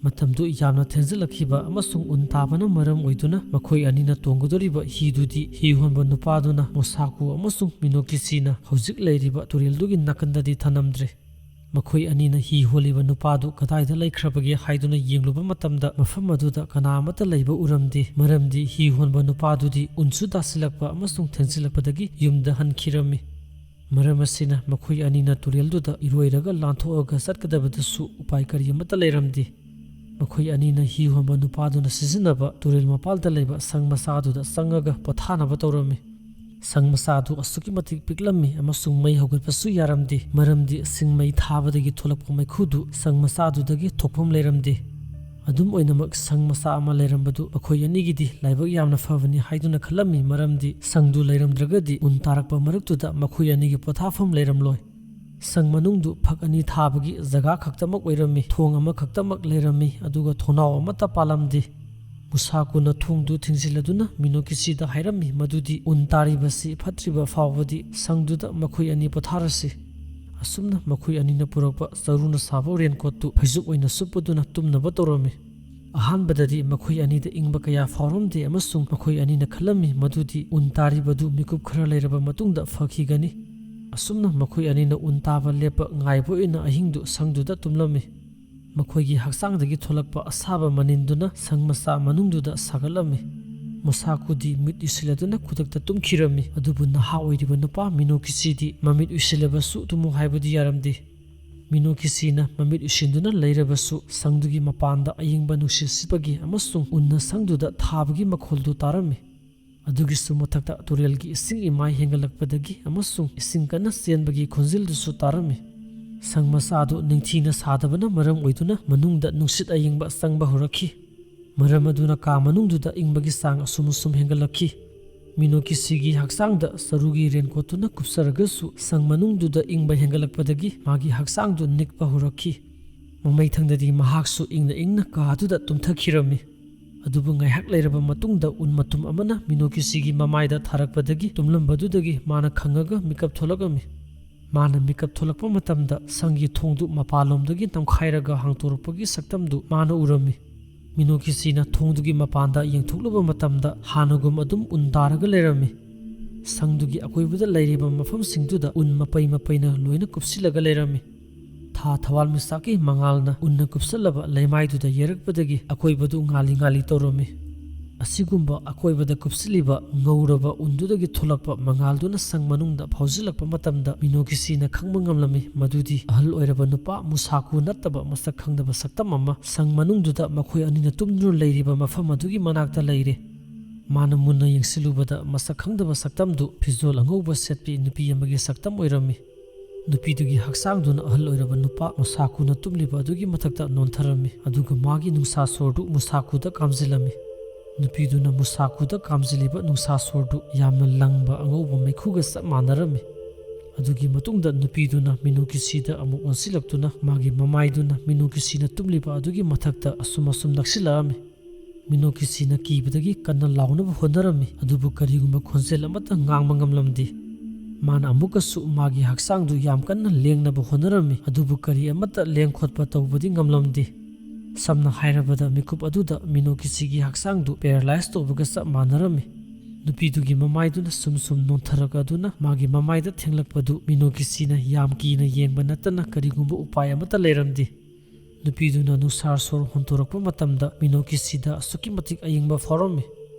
ꯃꯇꯝꯗꯨ ꯌꯥꯝꯅ ꯊꯦꯡꯖꯤꯜꯂꯛꯈꯤꯕ ꯑꯃꯁꯨꯡ ꯎꯟ ꯇꯥꯕꯅ ꯃꯔꯝ ꯑꯣꯏꯗꯨꯅ ꯃꯈꯣꯏ ꯑꯅꯤꯅ ꯇꯣꯡꯒꯗꯧꯔꯤꯕ ꯍꯤꯗꯨꯗꯤ ꯍꯤ ꯍꯣꯟꯕ ꯅꯨꯄꯥꯗꯨꯅ ꯃꯣꯁꯥꯀꯨ ꯑꯃꯁꯨꯡ ꯃꯤꯅꯣꯀꯤꯁꯤꯅ ꯍꯧꯖꯤꯛ ꯂꯩꯔꯤꯕ ꯇꯨꯔꯦꯜꯗꯨꯒꯤ ꯅꯥꯀꯟꯗꯗꯤ ꯊꯅꯝꯗ꯭ꯔꯦ꯫ ꯃꯈꯣꯏ ꯑꯅꯤꯅ ꯍꯤ ꯍꯣꯜꯂꯤꯕ ꯅꯨꯄꯥꯗꯨ ꯀꯗꯥꯏꯗ ꯂꯩꯈ꯭ꯔꯕꯒꯦ ꯍꯥꯏꯗꯨꯅ ꯌꯦꯡꯂꯨꯕ ꯃꯇꯝꯗ ꯃꯐꯝ ꯑꯗꯨꯗ ꯀꯅꯥ ꯑꯃꯠꯇ ꯂꯩꯕ ꯎꯔꯝꯗꯦ, ꯃꯔꯝꯗꯤ ꯍꯤ ꯍꯣꯟꯕ ꯅꯨꯄꯥꯗꯨꯗꯤ ꯎꯟꯁꯨ ꯇꯥꯁꯤꯜꯂꯛꯄ ꯑꯃꯁꯨꯡ ꯊꯦꯡꯖꯤꯜꯂꯛꯄꯗꯒꯤ ꯌꯨꯝꯗ ꯍꯟꯈꯤꯔꯝꯃꯤ꯫ ꯃꯔꯝ ꯑꯁꯤꯅ ꯃꯈꯣꯏ ꯑꯅꯤꯅ ꯇꯨꯔꯦꯜꯗꯨꯗ ꯏꯔꯣꯏꯔꯒ ꯂꯥꯟꯊꯣꯛꯑꯒ ꯆꯠꯀꯗꯕꯗꯨꯁꯨ ꯎꯄꯥꯏ ꯀꯔꯤ ꯑꯃꯠꯇ ꯂꯩꯔꯝꯗꯦ꯫ ꯃꯈꯣꯏ ꯑꯅꯤꯅ ꯍꯤ ꯍꯣꯟꯕ ꯅꯨꯄꯥꯗꯨꯅ ꯁꯤꯖꯤꯟꯅꯕ ꯇꯨꯔꯦꯜ ꯃꯄꯥꯜꯗ ꯂꯩꯕ ꯁꯪ ꯃꯆꯥꯗꯨꯗ ꯆꯪꯉꯒ ꯄꯣꯊꯥꯅꯕ ꯇꯧꯔꯝꯃꯤ꯫ ꯁꯪ ꯃꯆꯥꯗꯨ ꯑꯁꯨꯛꯀꯤ ꯃꯇꯤꯛ ꯄꯤꯛꯂꯝꯃꯤ ꯑꯃꯁꯨꯡ ꯃꯩ ꯍꯧꯒꯠꯄꯁꯨ ꯌꯥꯔꯝꯗꯦ, ꯃꯔꯝꯗꯤ ꯁꯤꯡ ꯃꯩ ꯊꯥꯕꯗꯒꯤ ꯊꯣꯛꯂꯛꯄ ꯃꯩꯈꯨꯗꯨ ꯁꯪ ꯃꯆꯥꯗꯨꯗꯒꯤ ꯊꯣꯛꯐꯝ ꯂꯩꯔꯝꯗꯦ꯫ ꯑꯗꯨꯝ ꯑꯣꯏꯅꯃꯛ, ꯁꯪ ꯃꯆꯥ ꯑꯃ ꯂꯩꯔꯝꯕꯗꯨ ꯃꯈꯣꯏ ꯑꯅꯤꯒꯤꯗꯤ ꯂꯥꯏꯕꯛ ꯌꯥꯝꯅ ꯐꯕꯅꯤ ꯍꯥꯏꯗꯨꯅ ꯈꯜꯂꯝꯃꯤ, ꯃꯔꯝꯗꯤ ꯁꯪꯗꯨ ꯂꯩꯔꯝꯗ꯭ꯔꯒꯗꯤ ꯎꯟ ꯇꯥꯔꯛꯄ ꯃꯔꯛꯇꯨꯗ ꯃꯈꯣꯏ ꯑꯅꯤꯒꯤ ꯄꯣꯊꯥꯐꯝ ꯂꯩꯔꯝꯂꯣꯏ꯫ ꯁꯪ ꯃꯅꯨꯡꯗꯨ ꯐꯛ ꯑꯅꯤ ꯊꯥꯕꯒꯤ ꯖꯒꯥ ꯈꯛꯇꯃꯛ ꯑꯣꯏꯔꯝꯃꯤ, ꯊꯣꯡ ꯑꯃꯈꯛꯇꯃꯛ ꯂꯩꯔꯝꯃꯤ, ꯑꯗꯨꯒ ꯊꯣꯡꯅꯥꯎ ꯑꯃꯠꯇ ꯄꯥꯜꯂꯝꯗꯦ꯫ ꯃꯨꯁꯥꯀꯨꯅ ꯊꯣꯡꯗꯨ ꯊꯤꯡꯖꯤꯜꯂꯗꯨꯅ ꯃꯤꯅꯣꯀꯤꯁꯤꯗ ꯍꯥꯏꯔꯝꯃꯤ ꯃꯗꯨꯗꯤ ꯎꯟ ꯇꯥꯔꯤꯕꯁꯤ ꯐꯠꯇ꯭ꯔꯤꯕ ꯐꯥꯎꯕꯗꯤ ꯁꯪꯗꯨꯗ ꯃꯈꯣꯏ ꯑꯅꯤ ꯄꯣꯊꯥꯔꯁꯤ꯫ ꯑꯁꯨꯝꯅ ꯃꯈꯣꯏ ꯑꯅꯤꯅ ꯄꯨꯔꯛꯄ ꯆꯔꯨꯅ ꯁꯥꯕ ꯔꯦꯟꯀꯣꯠꯇꯨ ꯐꯩꯖꯨꯞ ꯑꯣꯏꯅ ꯁꯨꯞꯄꯗꯨꯅ ꯇꯨꯝꯅꯕ ꯇꯧꯔꯝꯃꯤ꯫ ꯑꯍꯥꯟꯕꯗꯗꯤ ꯃꯈꯣꯏ ꯑꯅꯤꯗ ꯏꯪꯕ ꯀꯌꯥ ꯐꯥꯎꯔꯝꯗꯦ ꯑꯃꯁꯨꯡ ꯃꯈꯣꯏ ꯑꯅꯤꯅ ꯈꯜꯂꯝꯃꯤ ꯃꯗꯨꯗꯤ ꯎꯟ ꯇꯥꯔꯤꯕꯗꯨ ꯃꯤꯀꯨꯞ ꯈꯔ ꯂꯩꯔꯕ ꯃꯇꯨꯡꯗ ꯐꯈꯤꯒꯅꯤ꯫ ꯑꯁꯨꯝꯅ ꯃꯈꯣꯏ ꯑꯅꯤꯅ ꯎꯟ ꯇꯥꯕ ꯂꯦꯞꯄ ꯉꯥꯏꯕ ꯑꯣꯏꯅ ꯑꯍꯤꯡꯗꯨ ꯁꯪꯗꯨꯗ ꯇꯨꯝꯂꯝꯃꯤ꯫ ꯃꯈꯣꯏꯒꯤ ꯍꯛꯆꯥꯡꯗꯒꯤ ꯊꯣꯛꯂꯛꯄ ꯑꯁꯥꯕ ꯃꯅꯤꯟꯗꯨꯅ ꯁꯪ ꯃꯆꯥ ꯃꯅꯨꯡꯗꯨꯗ ꯁꯥꯒꯠꯂꯝꯃꯤ꯫ ꯃꯣꯁꯥꯀꯨꯗꯤ ꯃꯤꯠ ꯎꯏꯁꯤꯜꯂꯗꯨꯅ ꯈꯨꯗꯛꯇ ꯇꯨꯝꯈꯤꯔꯝꯃꯤ, ꯑꯗꯨꯕꯨ ꯅꯍꯥ ꯑꯣꯏꯔꯤꯕ ꯅꯨꯄꯥ ꯃꯤꯅꯣꯀꯤꯁꯤꯗꯤ ꯃꯃꯤꯠ ꯎꯏꯁꯤꯜꯂꯕꯁꯨ ꯇꯨꯝꯃꯨ ꯍꯥꯏꯕꯗꯤ ꯌꯥꯔꯝꯗꯦ꯫ ꯃꯤꯅꯣꯀꯤꯁꯤꯅ ꯃꯃꯤꯠ ꯎꯏꯁꯤꯟꯗꯨꯅ ꯂꯩꯔꯕꯁꯨ ꯁꯪꯗꯨꯒꯤ ꯃꯄꯥꯟꯗ ꯑꯌꯤꯡꯕ ꯅꯨꯡꯁꯤꯠ ꯁꯤꯠꯄꯒꯤ ꯑꯃꯁꯨꯡ ꯎꯟꯅ ꯁꯪꯗꯨꯗ ꯊꯥꯕꯒꯤ ꯃꯈꯣꯜꯗꯨ ꯇꯥꯔꯝꯃꯤ꯫ ꯑꯗꯨꯒꯤꯁꯨ ꯃꯊꯛꯇ ꯇꯨꯔꯦꯜꯒꯤ ꯏꯁꯤꯡ ꯏꯃꯥꯏ ꯍꯦꯟꯒꯠꯂꯛꯄꯗꯒꯤ ꯑꯃꯁꯨꯡ ꯏꯁꯤꯡ ꯀꯟꯅ ꯆꯦꯟꯕꯒꯤ ꯈꯣꯟꯖꯦꯜꯗꯨꯁꯨ ꯇꯥꯔꯝꯃꯤ꯫ ꯁꯪ ꯃꯆꯥꯗꯨ ꯅꯤꯡꯊꯤꯅ ꯁꯥꯗꯕꯅ ꯃꯔꯝ ꯑꯣꯏꯗꯨꯅ ꯃꯅꯨꯡꯗ ꯅꯨꯡꯁꯤꯠ ꯑꯌꯤꯡꯕ ꯆꯪꯕ ꯍꯧꯔꯛꯈꯤ꯫ ꯃꯔꯝ ꯑꯗꯨꯅ ꯀꯥ ꯃꯅꯨꯡꯗꯨꯗ ꯏꯪꯕꯒꯤ ꯆꯥꯡ ꯑꯁꯨꯝ ꯑꯁꯨꯝ ꯍꯦꯟꯒꯠꯂꯛꯈꯤ꯫ ꯃꯤꯅꯣꯀꯤꯁꯤꯒꯤ ꯍꯛꯆꯥꯡꯗ ꯆꯔꯨꯒꯤ ꯔꯦꯟꯀꯣꯠꯇꯨꯅ ꯀꯨꯞꯆꯔꯒꯁꯨ ꯁꯪ ꯃꯅꯨꯡꯗꯨꯗ ꯏꯪꯕ ꯍꯦꯟꯒꯠꯂꯛꯄꯗꯒꯤ ꯃꯥꯒꯤ ꯍꯛꯆꯥꯡꯗꯨ ꯅꯤꯛꯄ ꯍꯧꯔꯛꯈꯤ꯫ ꯃꯃꯩꯊꯪꯗꯗꯤ ꯃꯍꯥꯛꯁꯨ ꯏꯪꯅ ꯏꯪꯅ ꯀꯥꯗꯨꯗ ꯇꯨꯝꯊꯈꯤꯔꯝꯃꯤ꯫ ꯑꯗꯨꯕꯨ ꯉꯥꯏꯍꯥꯛ ꯂꯩꯔꯕ ꯃꯇꯨꯡꯗ ꯎꯟ ꯃꯇꯨꯝ ꯑꯃꯅ ꯃꯤꯅꯣꯀꯤꯁꯤꯒꯤ ꯃꯃꯥꯏꯗ ꯊꯥꯔꯛꯄꯗꯒꯤ ꯇꯨꯝꯂꯝꯕꯗꯨꯗꯒꯤ ꯃꯥꯅ ꯈꯪꯉꯒ ꯃꯤꯀꯞ ꯊꯣꯛꯂꯛꯂꯝꯃꯤ꯫ ꯃꯥꯅ ꯃꯤꯀꯞ ꯊꯣꯛꯂꯛꯄ ꯃꯇꯝꯗ ꯁꯪꯒꯤ ꯊꯣꯡꯗꯨ ꯃꯄꯥꯟꯂꯣꯝꯗꯒꯤ ꯅꯝꯈꯥꯏꯔꯒ ꯍꯥꯡꯇꯣꯔꯛꯄꯒꯤ ꯁꯛꯇꯝꯗꯨ ꯃꯥꯅ ꯎꯔꯝꯃꯤ꯫ ꯃꯤꯅꯣꯀꯤꯁꯤꯅ ꯊꯣꯡꯗꯨꯒꯤ ꯃꯄꯥꯟꯗ ꯌꯦꯡꯊꯣꯛꯂꯨꯕ ꯃꯇꯝꯗ ꯍꯥꯟꯅꯒꯨꯝ ꯑꯗꯨꯝ ꯎꯟ ꯇꯥꯔꯒ ꯂꯩꯔꯝꯃꯤ꯫ ꯁꯪꯗꯨꯒꯤ ꯑꯀꯣꯏꯕꯗ ꯂꯩꯔꯤꯕ ꯃꯐꯝꯁꯤꯡꯗꯨꯗ ꯎꯟ ꯃꯄꯩ ꯃꯄꯩꯅ ꯂꯣꯏꯅ ꯀꯨꯞꯁꯤꯜꯂꯒ ꯂꯩꯔꯝꯃꯤ꯫ ꯊꯥ ꯊꯋꯥꯟꯃꯤꯆꯥꯛꯀꯤ ꯃꯉꯥꯜꯅ ꯎꯟꯅ ꯀꯨꯞꯁꯜꯂꯕ ꯂꯩꯃꯥꯏꯗꯨꯗ ꯌꯩꯔꯛꯄꯗꯒꯤ ꯑꯀꯣꯏꯕꯗꯨ ꯉꯥꯜꯂꯤ ꯉꯥꯜꯂꯤ ꯇꯧꯔꯝꯃꯤ꯫ ꯑꯁꯤꯒꯨꯝꯕ ꯑꯀꯣꯏꯕꯗ ꯀꯨꯞꯁꯤꯜꯂꯤꯕ ꯉꯧꯔꯕ ꯎꯟꯗꯨꯗꯒꯤ ꯊꯣꯛꯂꯛꯄ ꯃꯉꯥꯜꯗꯨꯅ ꯁꯪ ꯃꯅꯨꯡꯗ ꯐꯥꯎꯖꯤꯜꯂꯛꯄ ꯃꯇꯝꯗ ꯃꯤꯅꯣꯀꯤꯁꯤꯅ ꯈꯪꯕ ꯉꯝꯂꯝꯃꯤ ꯃꯗꯨꯗꯤ ꯑꯍꯜ ꯑꯣꯏꯔꯕ ꯅꯨꯄꯥ ꯃꯨꯁꯥꯀꯨ ꯅꯠꯇꯕ ꯃꯁꯛ ꯈꯪꯗꯕ ꯁꯛꯇꯝ ꯑꯃ ꯁꯪ ꯃꯅꯨꯡꯗꯨꯗ ꯃꯈꯣꯏ ꯑꯅꯤꯅ ꯇꯨꯝꯗꯨꯅ ꯂꯩꯔꯤꯕ ꯃꯐꯝ ꯑꯗꯨꯒꯤ ꯃꯅꯥꯛꯇ ꯂꯩꯔꯦ꯫ ꯃꯥꯅ ꯃꯨꯟꯅ ꯌꯦꯡꯁꯤꯜꯂꯨꯕꯗ ꯃꯁꯛ ꯈꯪꯗꯕ ꯁꯛꯇꯝꯗꯨ ꯐꯤꯖꯣꯜ ꯑꯉꯧꯕ ꯁꯦꯠꯄꯤ ꯅꯨꯄꯤ ꯑꯃꯒꯤ ꯁꯛꯇꯝ ꯑꯣꯏꯔꯝꯃꯤ꯫ ꯅꯨꯄꯤꯗꯨꯒꯤ ꯍꯛꯆꯥꯡꯗꯨꯅ ꯑꯍꯜ ꯑꯣꯏꯔꯕ ꯅꯨꯄꯥ ꯃꯨꯁꯥꯀꯨꯅ ꯇꯨꯝꯂꯤꯕ ꯑꯗꯨꯒꯤ ꯃꯊꯛꯇ ꯅꯣꯟꯊꯔꯝꯃꯤ, ꯑꯗꯨꯒ ꯃꯥꯒꯤ ꯅꯨꯡꯁꯥ ꯁꯣꯔꯗꯨ ꯃꯨꯁꯥꯀꯨꯗ ꯀꯥꯝꯖꯤꯜꯂꯝꯃꯤ꯫ ꯅꯨꯄꯤꯗꯨꯅ ꯃꯨꯁꯥꯀꯨꯗ ꯀꯥꯝꯖꯤꯜꯂꯤꯕ ꯅꯨꯡꯁꯥ ꯁꯣꯔꯗꯨ ꯌꯥꯝꯅ ꯂꯪꯕ ꯑꯉꯧꯕ ꯃꯩꯈꯨꯒ ꯆꯞ ꯃꯥꯟꯅꯔꯝꯃꯤ꯫ ꯑꯗꯨꯒꯤ ꯃꯇꯨꯡꯗ ꯅꯨꯄꯤꯗꯨꯅ ꯃꯤꯅꯣꯀꯤꯁꯤꯗ ꯑꯃꯨꯛ ꯑꯣꯟꯁꯤꯜꯂꯛꯇꯨꯅ ꯃꯥꯒꯤ ꯃꯃꯥꯏꯗꯨꯅ ꯃꯤꯅꯣꯀꯤꯁꯤꯅ ꯇꯨꯝꯂꯤꯕ ꯑꯗꯨꯒꯤ ꯃꯊꯛꯇ ꯑꯁꯨꯝ ꯑꯁꯨꯝ ꯅꯛꯁꯤꯜꯂꯛꯑꯝꯃꯤ꯫ ꯃꯤꯅꯣꯀꯤꯁꯤꯅ ꯀꯤꯕꯗꯒꯤ ꯀꯟꯅ ꯂꯥꯎꯅꯕ ꯍꯣꯠꯅꯔꯝꯃꯤ, ꯑꯗꯨꯕꯨ ꯀꯔꯤꯒꯨꯝꯕ ꯈꯣꯟꯖꯦꯜ ꯑꯃꯠꯇ ꯉꯥꯡꯕ ꯉꯝꯂꯝꯗꯦ꯫ ꯃꯥꯅ ꯑꯃꯨꯛꯀꯁꯨ ꯃꯥꯒꯤ ꯍꯛꯆꯥꯡꯗꯨ ꯌꯥꯝ ꯀꯟꯅ ꯂꯦꯡꯅꯕ ꯍꯣꯠꯅꯔꯝꯃꯤ, ꯑꯗꯨꯕꯨ ꯀꯔꯤ ꯑꯃꯠꯇ ꯂꯦꯡ ꯈꯣꯠꯄ ꯇꯧꯕꯗꯤ ꯉꯝꯂꯝꯗꯦ꯫ ꯁꯝꯅ ꯍꯥꯏꯔꯕꯗ, ꯃꯤꯀꯨꯞ ꯑꯗꯨꯗ ꯃꯤꯅꯣꯀꯤꯁꯤꯒꯤ ꯍꯛꯆꯥꯡꯗꯨ ꯄꯦꯔꯥꯂꯥꯏꯁ ꯇꯧꯕꯒ ꯆꯞ ꯃꯥꯟꯅꯔꯝꯃꯤ꯫ ꯅꯨꯄꯤꯗꯨꯒꯤ ꯃꯃꯥꯏꯗꯨꯅ ꯁꯨꯝ ꯁꯨꯝ ꯅꯣꯟꯊꯔꯛꯑꯗꯨꯅ ꯃꯥꯒꯤ ꯃꯃꯥꯏꯗ ꯊꯦꯡꯂꯛꯄꯗꯨ ꯃꯤꯅꯣꯀꯤꯁꯤꯅ ꯌꯥꯝ ꯀꯤꯅ ꯌꯦꯡꯕ ꯅꯠꯇꯅ ꯀꯔꯤꯒꯨꯝꯕ ꯎꯄꯥꯏ ꯑꯃꯠꯇ ꯂꯩꯔꯝꯗꯦ꯫ ꯅꯨꯄꯤꯗꯨꯅ ꯅꯨꯡꯁꯥ ꯁꯣꯔ ꯍꯣꯟꯗꯣꯔꯛꯄ ꯃꯇꯝꯗ ꯃꯤꯅꯣꯀꯤꯁꯤꯗ ꯑꯁꯨꯛꯀꯤ ꯃꯇꯤꯛ ꯑꯌꯤꯡꯕ ꯐꯥꯎꯔꯝꯃꯤ꯫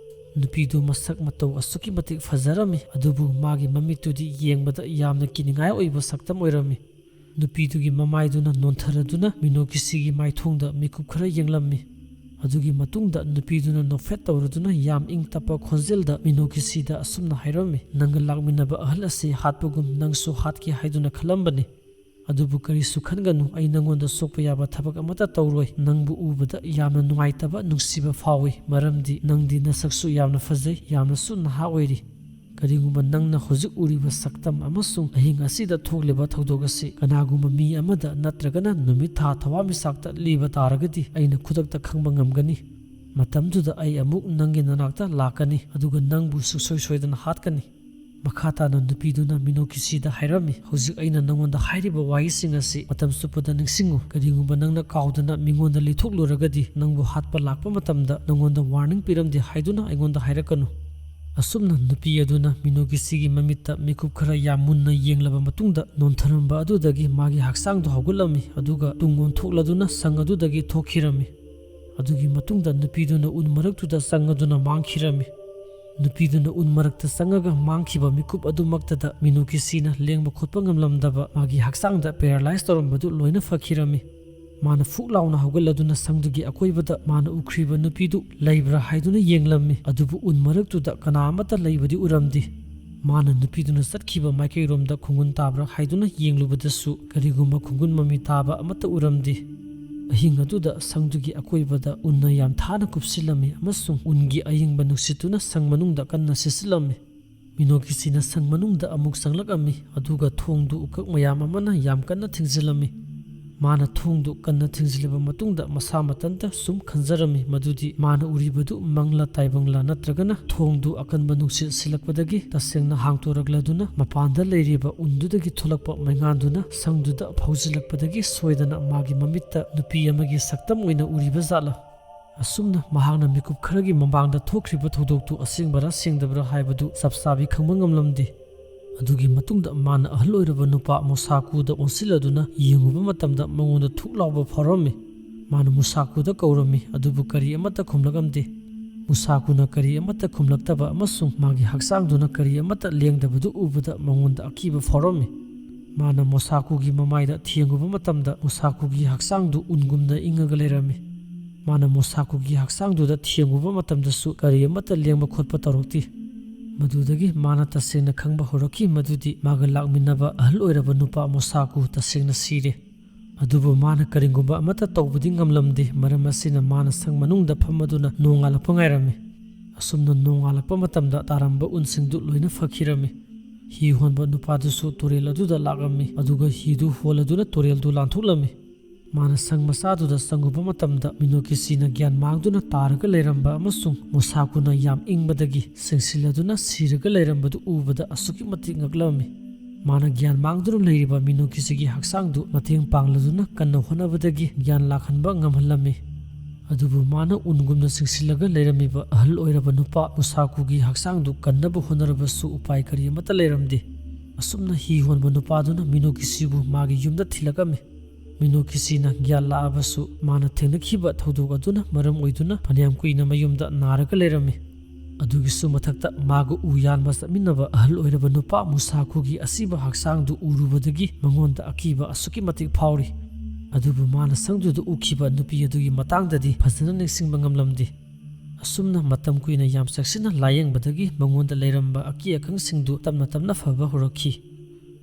ꯅꯨꯄꯤꯗꯨ ꯃꯁꯛ ꯃꯇꯧ ꯑꯁꯨꯛꯀꯤ ꯃꯇꯤꯛ ꯐꯖꯔꯝꯃꯤ, ꯑꯗꯨꯕꯨ ꯃꯥꯒꯤ ꯃꯃꯤꯠꯇꯨꯗꯤ ꯌꯦꯡꯕꯗ ꯌꯥꯝꯅ ꯀꯤꯅꯤꯡꯉꯥꯏ ꯑꯣꯏꯕ ꯁꯛꯇꯝ ꯑꯣꯏꯔꯝꯃꯤ꯫ ꯅꯨꯄꯤꯗꯨꯒꯤ ꯃꯃꯥꯏꯗꯨꯅ ꯅꯣꯟꯊꯔꯗꯨꯅ ꯃꯤꯅꯣꯀꯤꯁꯤꯒꯤ ꯃꯥꯏꯊꯣꯡꯗ ꯃꯤꯀꯨꯞ ꯈꯔ ꯌꯦꯡꯂꯝꯃꯤ꯫ ꯑꯗꯨꯒꯤ ꯃꯇꯨꯡꯗ ꯅꯨꯄꯤꯗꯨꯅ ꯅꯣꯛꯐꯦꯠ ꯇꯧꯔꯗꯨꯅ ꯌꯥꯝ ꯏꯪ ꯇꯞꯄ ꯈꯣꯟꯖꯦꯜꯗ ꯃꯤꯅꯣꯀꯤꯁꯤꯗ ꯑꯁꯨꯝꯅ ꯍꯥꯏꯔꯝꯃꯤ, "ꯅꯪꯒ ꯂꯥꯛꯃꯤꯟꯅꯕ ꯑꯍꯜ ꯑꯁꯤ ꯍꯥꯠꯄꯒꯨꯝ ꯅꯪꯁꯨ ꯍꯥꯠꯀꯦ ꯍꯥꯏꯗꯨꯅ ꯈꯜꯂꯝꯕꯅꯤ꯫ "ꯑꯗꯨꯕꯨ ꯀꯔꯤꯁꯨ ꯈꯟꯒꯅꯨ, ꯑꯩ ꯅꯪꯉꯣꯟꯗ ꯁꯣꯛꯄ ꯌꯥꯕ ꯊꯕꯛ ꯑꯃꯠꯇ ꯇꯧꯔꯣꯏ꯫ ꯅꯪꯕꯨ ꯎꯕꯗ ꯌꯥꯝꯅ ꯅꯨꯡꯉꯥꯏꯇꯕ, ꯅꯨꯡꯁꯤꯕ ꯐꯥꯎꯏ, ꯃꯔꯝꯗꯤ ꯅꯪꯗꯤ ꯅꯁꯛꯁꯨ ꯌꯥꯝꯅ ꯐꯖꯩ, ꯌꯥꯝꯅꯁꯨ ꯅꯍꯥ ꯑꯣꯏꯔꯤ꯫ ꯀꯔꯤꯒꯨꯝꯕ ꯅꯪꯅ ꯍꯧꯖꯤꯛ ꯎꯔꯤꯕ ꯁꯛꯇꯝ ꯑꯃꯁꯨꯡ ꯑꯍꯤꯡ ꯑꯁꯤꯗ ꯊꯣꯛꯂꯤꯕ ꯊꯧꯗꯣꯛ ꯑꯁꯤ ꯀꯅꯥꯒꯨꯝꯕ ꯃꯤ ꯑꯃꯗ ꯅꯠꯇ꯭ꯔꯒꯅ ꯅꯨꯃꯤꯠ ꯊꯥ ꯊꯋꯥꯟꯃꯤꯆꯥꯛꯇ ꯂꯤꯕ ꯇꯥꯔꯒꯗꯤ ꯑꯩꯅ ꯈꯨꯗꯛꯇ ꯈꯪꯕ ꯉꯝꯒꯅꯤ꯫ ꯃꯇꯝꯗꯨꯗ ꯑꯩ ꯑꯃꯨꯛ ꯅꯪꯒꯤ ꯅꯅꯥꯛꯇ ꯂꯥꯛꯀꯅꯤ, ꯑꯗꯨꯒ ꯅꯪꯕꯨ ꯁꯨꯡꯁꯣꯏ ꯁꯣꯏꯗꯅ ꯍꯥꯠꯀꯅꯤ꯫" ꯃꯈꯥ ꯇꯥꯅ ꯅꯨꯄꯤꯗꯨꯅ ꯃꯤꯅꯣꯀꯤꯁꯤꯗ ꯍꯥꯏꯔꯝꯃꯤ, "ꯍꯧꯖꯤꯛ ꯑꯩꯅ ꯅꯉꯣꯟꯗ ꯍꯥꯏꯔꯤꯕ ꯋꯥꯍꯩꯁꯤꯡ ꯑꯁꯤ ꯃꯇꯝ ꯆꯨꯞꯄꯗ ꯅꯤꯡꯁꯤꯡꯉꯨ꯫ ꯀꯔꯤꯒꯨꯝꯕ ꯅꯪꯅ ꯀꯥꯎꯗꯨꯅ ꯃꯤꯉꯣꯟꯗ ꯂꯤꯊꯣꯛꯂꯨꯔꯒꯗꯤ, ꯅꯪꯕꯨ ꯍꯥꯠꯄ ꯂꯥꯛꯄ ꯃꯇꯝꯗ ꯅꯉꯣꯟꯗ ꯋꯥꯔꯅꯤꯡ ꯄꯤꯔꯝꯗꯦ ꯍꯥꯏꯗꯨꯅ ꯑꯩꯉꯣꯟꯗ ꯍꯥꯏꯔꯛꯀꯅꯨ꯫" ꯑꯁꯨꯝꯅ ꯅꯨꯄꯤ ꯑꯗꯨꯅ ꯃꯤꯅꯣꯀꯤꯁꯤꯒꯤ ꯃꯃꯤꯠꯇ ꯃꯤꯀꯨꯞ ꯈꯔ ꯌꯥꯝ ꯃꯨꯟꯅ ꯌꯦꯡꯂꯕ ꯃꯇꯨꯡꯗ, ꯅꯣꯟꯊꯔꯝꯕ ꯑꯗꯨꯗꯒꯤ ꯃꯥꯒꯤ ꯍꯛꯆꯥꯡꯗꯨ ꯍꯧꯒꯠꯂꯝꯃꯤ, ꯑꯗꯨꯒ ꯇꯨꯡ ꯑꯣꯟꯊꯣꯛꯂꯗꯨꯅ ꯁꯪ ꯑꯗꯨꯗꯒꯤ ꯊꯣꯛꯈꯤꯔꯝꯃꯤ꯫ ꯑꯗꯨꯒꯤ ꯃꯇꯨꯡꯗ ꯅꯨꯄꯤꯗꯨꯅ ꯎꯟ ꯃꯔꯛꯇꯨꯗ ꯆꯪꯉꯗꯨꯅ ꯃꯥꯡꯈꯤꯔꯝꯃꯤ꯫ ꯅꯨꯄꯤꯗꯨꯅ ꯎꯟ ꯃꯔꯛꯇ ꯆꯪꯉꯒ ꯃꯥꯡꯈꯤꯕ ꯃꯤꯀꯨꯞ ꯑꯗꯨꯃꯛꯇꯗ ꯃꯤꯅꯣꯀꯤꯁꯤꯅ ꯂꯦꯡꯕ ꯈꯣꯠꯄ ꯉꯝꯂꯝꯗꯕ, ꯃꯥꯒꯤ ꯍꯛꯆꯥꯡꯗ ꯄꯦꯔꯥꯂꯥꯏꯁ ꯇꯧꯔꯝꯕꯗꯨ ꯂꯣꯏꯅ ꯐꯈꯤꯔꯝꯃꯤ꯫ ꯃꯥꯅ ꯐꯨꯛ ꯂꯥꯎꯅ ꯍꯧꯒꯠꯂꯗꯨꯅ ꯁꯪꯗꯨꯒꯤ ꯑꯀꯣꯏꯕꯗ ꯃꯥꯅ ꯎꯈ꯭ꯔꯤꯕ ꯅꯨꯄꯤꯗꯨ ꯂꯩꯕ꯭ꯔꯥ ꯍꯥꯏꯗꯨꯅ ꯌꯦꯡꯂꯝꯃꯤ, ꯑꯗꯨꯕꯨ ꯎꯟ ꯃꯔꯛꯇꯨꯗ ꯀꯅꯥ ꯑꯃꯠꯇ ꯂꯩꯕꯗꯤ ꯎꯔꯝꯗꯦ꯫ ꯃꯥꯅ ꯅꯨꯄꯤꯗꯨꯅ ꯆꯠꯈꯤꯕ ꯃꯥꯏꯀꯩꯔꯣꯝꯗ ꯈꯣꯡꯒꯨꯟ ꯇꯥꯕ꯭ꯔꯥ ꯍꯥꯏꯗꯨꯅ ꯌꯦꯡꯂꯨꯕꯗꯁꯨ ꯀꯔꯤꯒꯨꯝꯕ ꯈꯣꯡꯒꯨꯟ ꯃꯃꯤ ꯇꯥꯕ ꯑꯃꯠꯇ ꯎꯔꯝꯗꯦ꯫ ꯑꯍꯤꯡ ꯑꯗꯨꯗ ꯁꯪꯗꯨꯒꯤ ꯑꯀꯣꯏꯕꯗ ꯎꯟꯅ ꯌꯥꯝ ꯊꯥꯅ ꯀꯨꯞꯁꯤꯜꯂꯝꯃꯤ ꯑꯃꯁꯨꯡ ꯎꯟꯒꯤ ꯑꯏꯪꯕ ꯅꯨꯡꯁꯤꯠꯇꯨꯅ ꯁꯪ ꯃꯅꯨꯡꯗ ꯀꯟꯅ ꯁꯤꯠꯆꯤꯜꯂꯝꯃꯤ꯫ ꯃꯤꯅꯣꯀꯤꯁꯤꯅ ꯁꯪ ꯃꯅꯨꯡꯗ ꯑꯃꯨꯛ ꯆꯪꯂꯛꯂꯝꯃꯤ, ꯑꯗꯨꯒ ꯊꯣꯡꯗꯨ ꯎꯀꯛ ꯃꯌꯥꯝ ꯑꯃꯅ ꯌꯥꯝ ꯀꯟꯅ ꯊꯤꯡꯖꯤꯜꯂꯝꯃꯤ꯫ ꯃꯥꯅ ꯊꯣꯡꯗꯨ ꯀꯟꯅ ꯊꯤꯡꯖꯤꯜꯂꯕ ꯃꯇꯨꯡꯗ ꯃꯁꯥ ꯃꯊꯟꯇ ꯁꯨꯝ ꯈꯟꯖꯔꯝꯃꯤ ꯃꯗꯨꯗꯤ ꯃꯥꯅ ꯎꯔꯤꯕꯗꯨ ꯃꯪꯂꯥ ꯇꯥꯏꯕꯪꯂꯥ ꯅꯠꯇ꯭ꯔꯒꯅ ꯊꯣꯡꯗꯨ ꯑꯀꯟꯕ ꯅꯨꯡꯁꯤꯠ ꯁꯤꯜꯂꯛꯄꯗꯒꯤ ꯇꯁꯦꯡꯅ ꯍꯥꯡꯇꯣꯔꯛꯂꯗꯨꯅ ꯃꯄꯥꯟꯗ ꯂꯩꯔꯤꯕ ꯎꯟꯗꯨꯗꯒꯤ ꯊꯣꯛꯂꯛꯄ ꯃꯩꯉꯥꯟꯗꯨꯅ ꯁꯪꯗꯨꯗ ꯐꯧꯖꯤꯜꯂꯛꯄꯗꯒꯤ ꯁꯣꯏꯗꯅ ꯃꯥꯒꯤ ꯃꯃꯤꯠꯇ ꯅꯨꯄꯤ ꯑꯃꯒꯤ ꯁꯛꯇꯝ ꯑꯣꯏꯅ ꯎꯔꯤꯕ ꯖꯥꯠꯂꯥ? ꯑꯁꯨꯝꯅ ꯃꯍꯥꯛꯅ ꯃꯤꯀꯨꯞ ꯈꯔꯒꯤ ꯃꯃꯥꯡꯗ ꯊꯣꯛꯈ꯭ꯔꯤꯕ ꯊꯧꯗꯣꯛꯇꯨ ꯑꯁꯦꯡꯕꯔꯥ ꯁꯦꯡꯗꯕ꯭ꯔꯥ ꯍꯥꯏꯕꯗꯨ ꯆꯞ ꯆꯥꯕꯤ ꯈꯪꯕ ꯉꯝꯂꯝꯗꯦ꯫ ꯑꯗꯨꯒꯤ ꯃꯇꯨꯡꯗ ꯃꯥꯅ ꯑꯍꯜ ꯑꯣꯏꯔꯕ ꯅꯨꯄꯥ ꯃꯣꯁꯥꯀꯨꯗ ꯑꯣꯟꯁꯤꯜꯂꯗꯨꯅ ꯌꯦꯡꯉꯨꯕ ꯃꯇꯝꯗ ꯃꯉꯣꯟꯗ ꯊꯨꯛ ꯂꯥꯎꯕ ꯐꯥꯎꯔꯝꯃꯤ꯫ ꯃꯥꯅ ꯃꯨꯁꯥꯀꯨꯗ ꯀꯧꯔꯝꯃꯤ, ꯑꯗꯨꯕꯨ ꯀꯔꯤ ꯑꯃꯠꯇ ꯈꯨꯝꯂꯛꯂꯝꯗꯦ꯫ ꯃꯨꯁꯥꯀꯨꯅ ꯀꯔꯤ ꯑꯃꯠꯇ ꯈꯨꯝꯂꯛꯇꯕ ꯑꯃꯁꯨꯡ ꯃꯥꯒꯤ ꯍꯛꯆꯥꯡꯗꯨꯅ ꯀꯔꯤ ꯑꯃꯠꯇ ꯂꯦꯡꯗꯕꯗꯨ ꯎꯕꯗ ꯃꯉꯣꯟꯗ ꯑꯀꯤꯕ ꯐꯥꯎꯔꯝꯃꯤ꯫ ꯃꯥꯅ ꯃꯣꯁꯥꯀꯨꯒꯤ ꯃꯃꯥꯏꯗ ꯊꯦꯡꯉꯨꯕ ꯃꯇꯝꯗ ꯃꯣꯁꯥꯀꯨꯒꯤ ꯍꯛꯆꯥꯡꯗꯨ ꯎꯟꯒꯨꯝꯅ ꯏꯪꯉꯒ ꯂꯩꯔꯝꯃꯤ꯫ ꯃꯥꯅ ꯃꯣꯁꯥꯀꯨꯒꯤ ꯍꯛꯆꯥꯡꯗꯨꯗ ꯊꯦꯡꯉꯨꯕ ꯃꯇꯝꯗꯁꯨ ꯀꯔꯤ ꯑꯃꯠꯇ ꯂꯦꯡꯕ ꯈꯣꯠꯄ ꯇꯧꯔꯛꯇꯦ꯫ ꯃꯗꯨꯗꯒꯤ ꯃꯥꯅ ꯇꯁꯦꯡꯅ ꯈꯪꯕ ꯍꯧꯔꯛꯈꯤ ꯃꯗꯨꯗꯤ ꯃꯥꯒ ꯂꯥꯛꯃꯤꯟꯅꯕ ꯑꯍꯜ ꯑꯣꯏꯔꯕ ꯅꯨꯄꯥ ꯃꯣꯁꯥꯀꯨ ꯇꯁꯦꯡꯅ ꯁꯤꯔꯦ꯫ ꯑꯗꯨꯕꯨ ꯃꯥꯅ ꯀꯔꯤꯒꯨꯝꯕ ꯑꯃꯠꯇ ꯇꯧꯕꯗꯤ ꯉꯝꯂꯝꯗꯦ꯫ ꯃꯔꯝ ꯑꯁꯤꯅ ꯃꯥꯅ ꯁꯪ ꯃꯅꯨꯡꯗ ꯐꯝꯃꯗꯨꯅ ꯅꯣꯡꯉꯥꯜꯂꯛꯄ ꯉꯥꯏꯔꯝꯃꯤ꯫ ꯑꯁꯨꯝꯅ ꯅꯣꯡꯉꯥꯜꯂꯛꯄ ꯃꯇꯝꯗ ꯇꯥꯔꯝꯕ ꯎꯟꯁꯤꯡꯗꯨ ꯂꯣꯏꯅ ꯐꯈꯤꯔꯝꯃꯤ꯫ ꯍꯤ ꯍꯣꯟꯕ ꯅꯨꯄꯥꯗꯨꯁꯨ ꯇꯨꯔꯦꯜ ꯑꯗꯨꯗ ꯂꯥꯛꯂꯝꯃꯤ, ꯑꯗꯨꯒ ꯍꯤꯗꯨ ꯍꯣꯜꯂꯗꯨꯅ ꯇꯨꯔꯦꯜꯗꯨ ꯂꯥꯟꯊꯣꯛꯂꯝꯃꯤ꯫ ꯃꯥꯅ ꯁꯪ ꯃꯆꯥꯗꯨꯗ ꯆꯪꯉꯨꯕ ꯃꯇꯝꯗ ꯃꯤꯅꯣꯀꯤꯁꯤꯅ ꯒ꯭ꯌꯥꯟ ꯃꯥꯡꯗꯨꯅ ꯇꯥꯔꯒ ꯂꯩꯔꯝꯕ ꯑꯃꯁꯨꯡ ꯃꯣꯁꯥꯀꯨꯅ ꯌꯥꯝ ꯏꯪꯕꯗꯒꯤ ꯁꯤꯡꯁꯤꯜꯂꯗꯨꯅ ꯁꯤꯔꯒ ꯂꯩꯔꯝꯕꯗꯨ ꯎꯕꯗ ꯑꯁꯨꯛꯀꯤ ꯃꯇꯤꯛ ꯉꯛꯂꯝꯃꯤ꯫ ꯃꯥꯅ ꯒ꯭ꯌꯥꯟ ꯃꯥꯡꯗꯨꯅ ꯂꯩꯔꯤꯕ ꯃꯤꯅꯣꯀꯤꯁꯤꯒꯤ ꯍꯛꯆꯥꯡꯗꯨ ꯃꯇꯦꯡ ꯄꯥꯡꯂꯗꯨꯅ ꯀꯟꯅ ꯍꯣꯠꯅꯕꯗꯒꯤ ꯒ꯭ꯌꯥꯟ ꯂꯥꯛꯍꯟꯕ ꯉꯝꯍꯜꯂꯝꯃꯤ꯫ ꯑꯗꯨꯕꯨ ꯃꯥꯅ ꯎꯟꯒꯨꯝꯅ ꯁꯤꯡꯁꯤꯜꯂꯒ ꯂꯩꯔꯝꯃꯤꯕ ꯑꯍꯜ ꯑꯣꯏꯔꯕ ꯅꯨꯄꯥ ꯃꯣꯁꯥꯀꯨꯒꯤ ꯍꯛꯆꯥꯡꯗꯨ ꯀꯟꯅꯕ ꯍꯣꯠꯅꯔꯕꯁꯨ ꯎꯄꯥꯏ ꯀꯔꯤ ꯑꯃꯠꯇ ꯂꯩꯔꯝꯗꯦ꯫ ꯑꯁꯨꯝꯅ ꯍꯤ ꯍꯣꯟꯕ ꯅꯨꯄꯥꯗꯨꯅ ꯃꯤꯅꯣꯀꯤꯁꯤꯕꯨ ꯃꯥꯒꯤ ꯌꯨꯝꯗ ꯊꯤꯜꯂꯛꯂꯝꯃꯤ꯫ ꯃꯤꯅꯣꯀꯤꯁꯤꯅ ꯒ꯭ꯌꯥꯟ ꯂꯥꯛꯂꯕꯁꯨ ꯃꯥꯅ ꯊꯦꯡꯅꯈꯤꯕ ꯊꯧꯗꯣꯛ ꯑꯗꯨꯅ ꯃꯔꯝ ꯑꯣꯏꯗꯨꯅ ꯐꯅꯌꯥꯝ ꯀꯨꯏꯅ ꯃꯌꯨꯝꯗ ꯅꯥꯔꯒ ꯂꯩꯔꯝꯃꯤ꯫ ꯑꯗꯨꯒꯤꯁꯨ ꯃꯊꯛꯇ ꯃꯥꯒ ꯎ ꯌꯥꯟꯕ ꯆꯠꯃꯤꯟꯅꯕ ꯑꯍꯜ ꯑꯣꯏꯔꯕ ꯅꯨꯄꯥ ꯃꯣꯁꯥꯀꯨꯒꯤ ꯑꯁꯤꯕ ꯍꯛꯆꯥꯡꯗꯨ ꯎꯔꯨꯕꯗꯒꯤ ꯃꯉꯣꯟꯗ ꯑꯀꯤꯕ ꯑꯁꯨꯛꯀꯤ ꯃꯇꯤꯛ ꯐꯥꯎꯔꯤ꯫ ꯑꯗꯨꯕꯨ ꯃꯥꯅ ꯁꯪꯗꯨꯗ ꯎꯈꯤꯕ ꯅꯨꯄꯤ ꯑꯗꯨꯒꯤ ꯃꯇꯥꯡꯗꯗꯤ ꯐꯖꯅ ꯅꯤꯡꯁꯤꯡꯕ ꯉꯝꯂꯝꯗꯦ꯫ ꯑꯁꯨꯝꯅ ꯃꯇꯝ ꯀꯨꯏꯅ ꯌꯥꯝ ꯆꯦꯛꯁꯤꯟꯅ ꯂꯥꯌꯦꯡꯕꯗꯒꯤ ꯃꯉꯣꯟꯗ ꯂꯩꯔꯝꯕ ꯑꯀꯤ ꯑꯈꯪꯁꯤꯡꯗꯨ ꯇꯞꯅ ꯇꯞꯅ ꯐꯕ ꯍꯧꯔꯛꯈꯤ꯫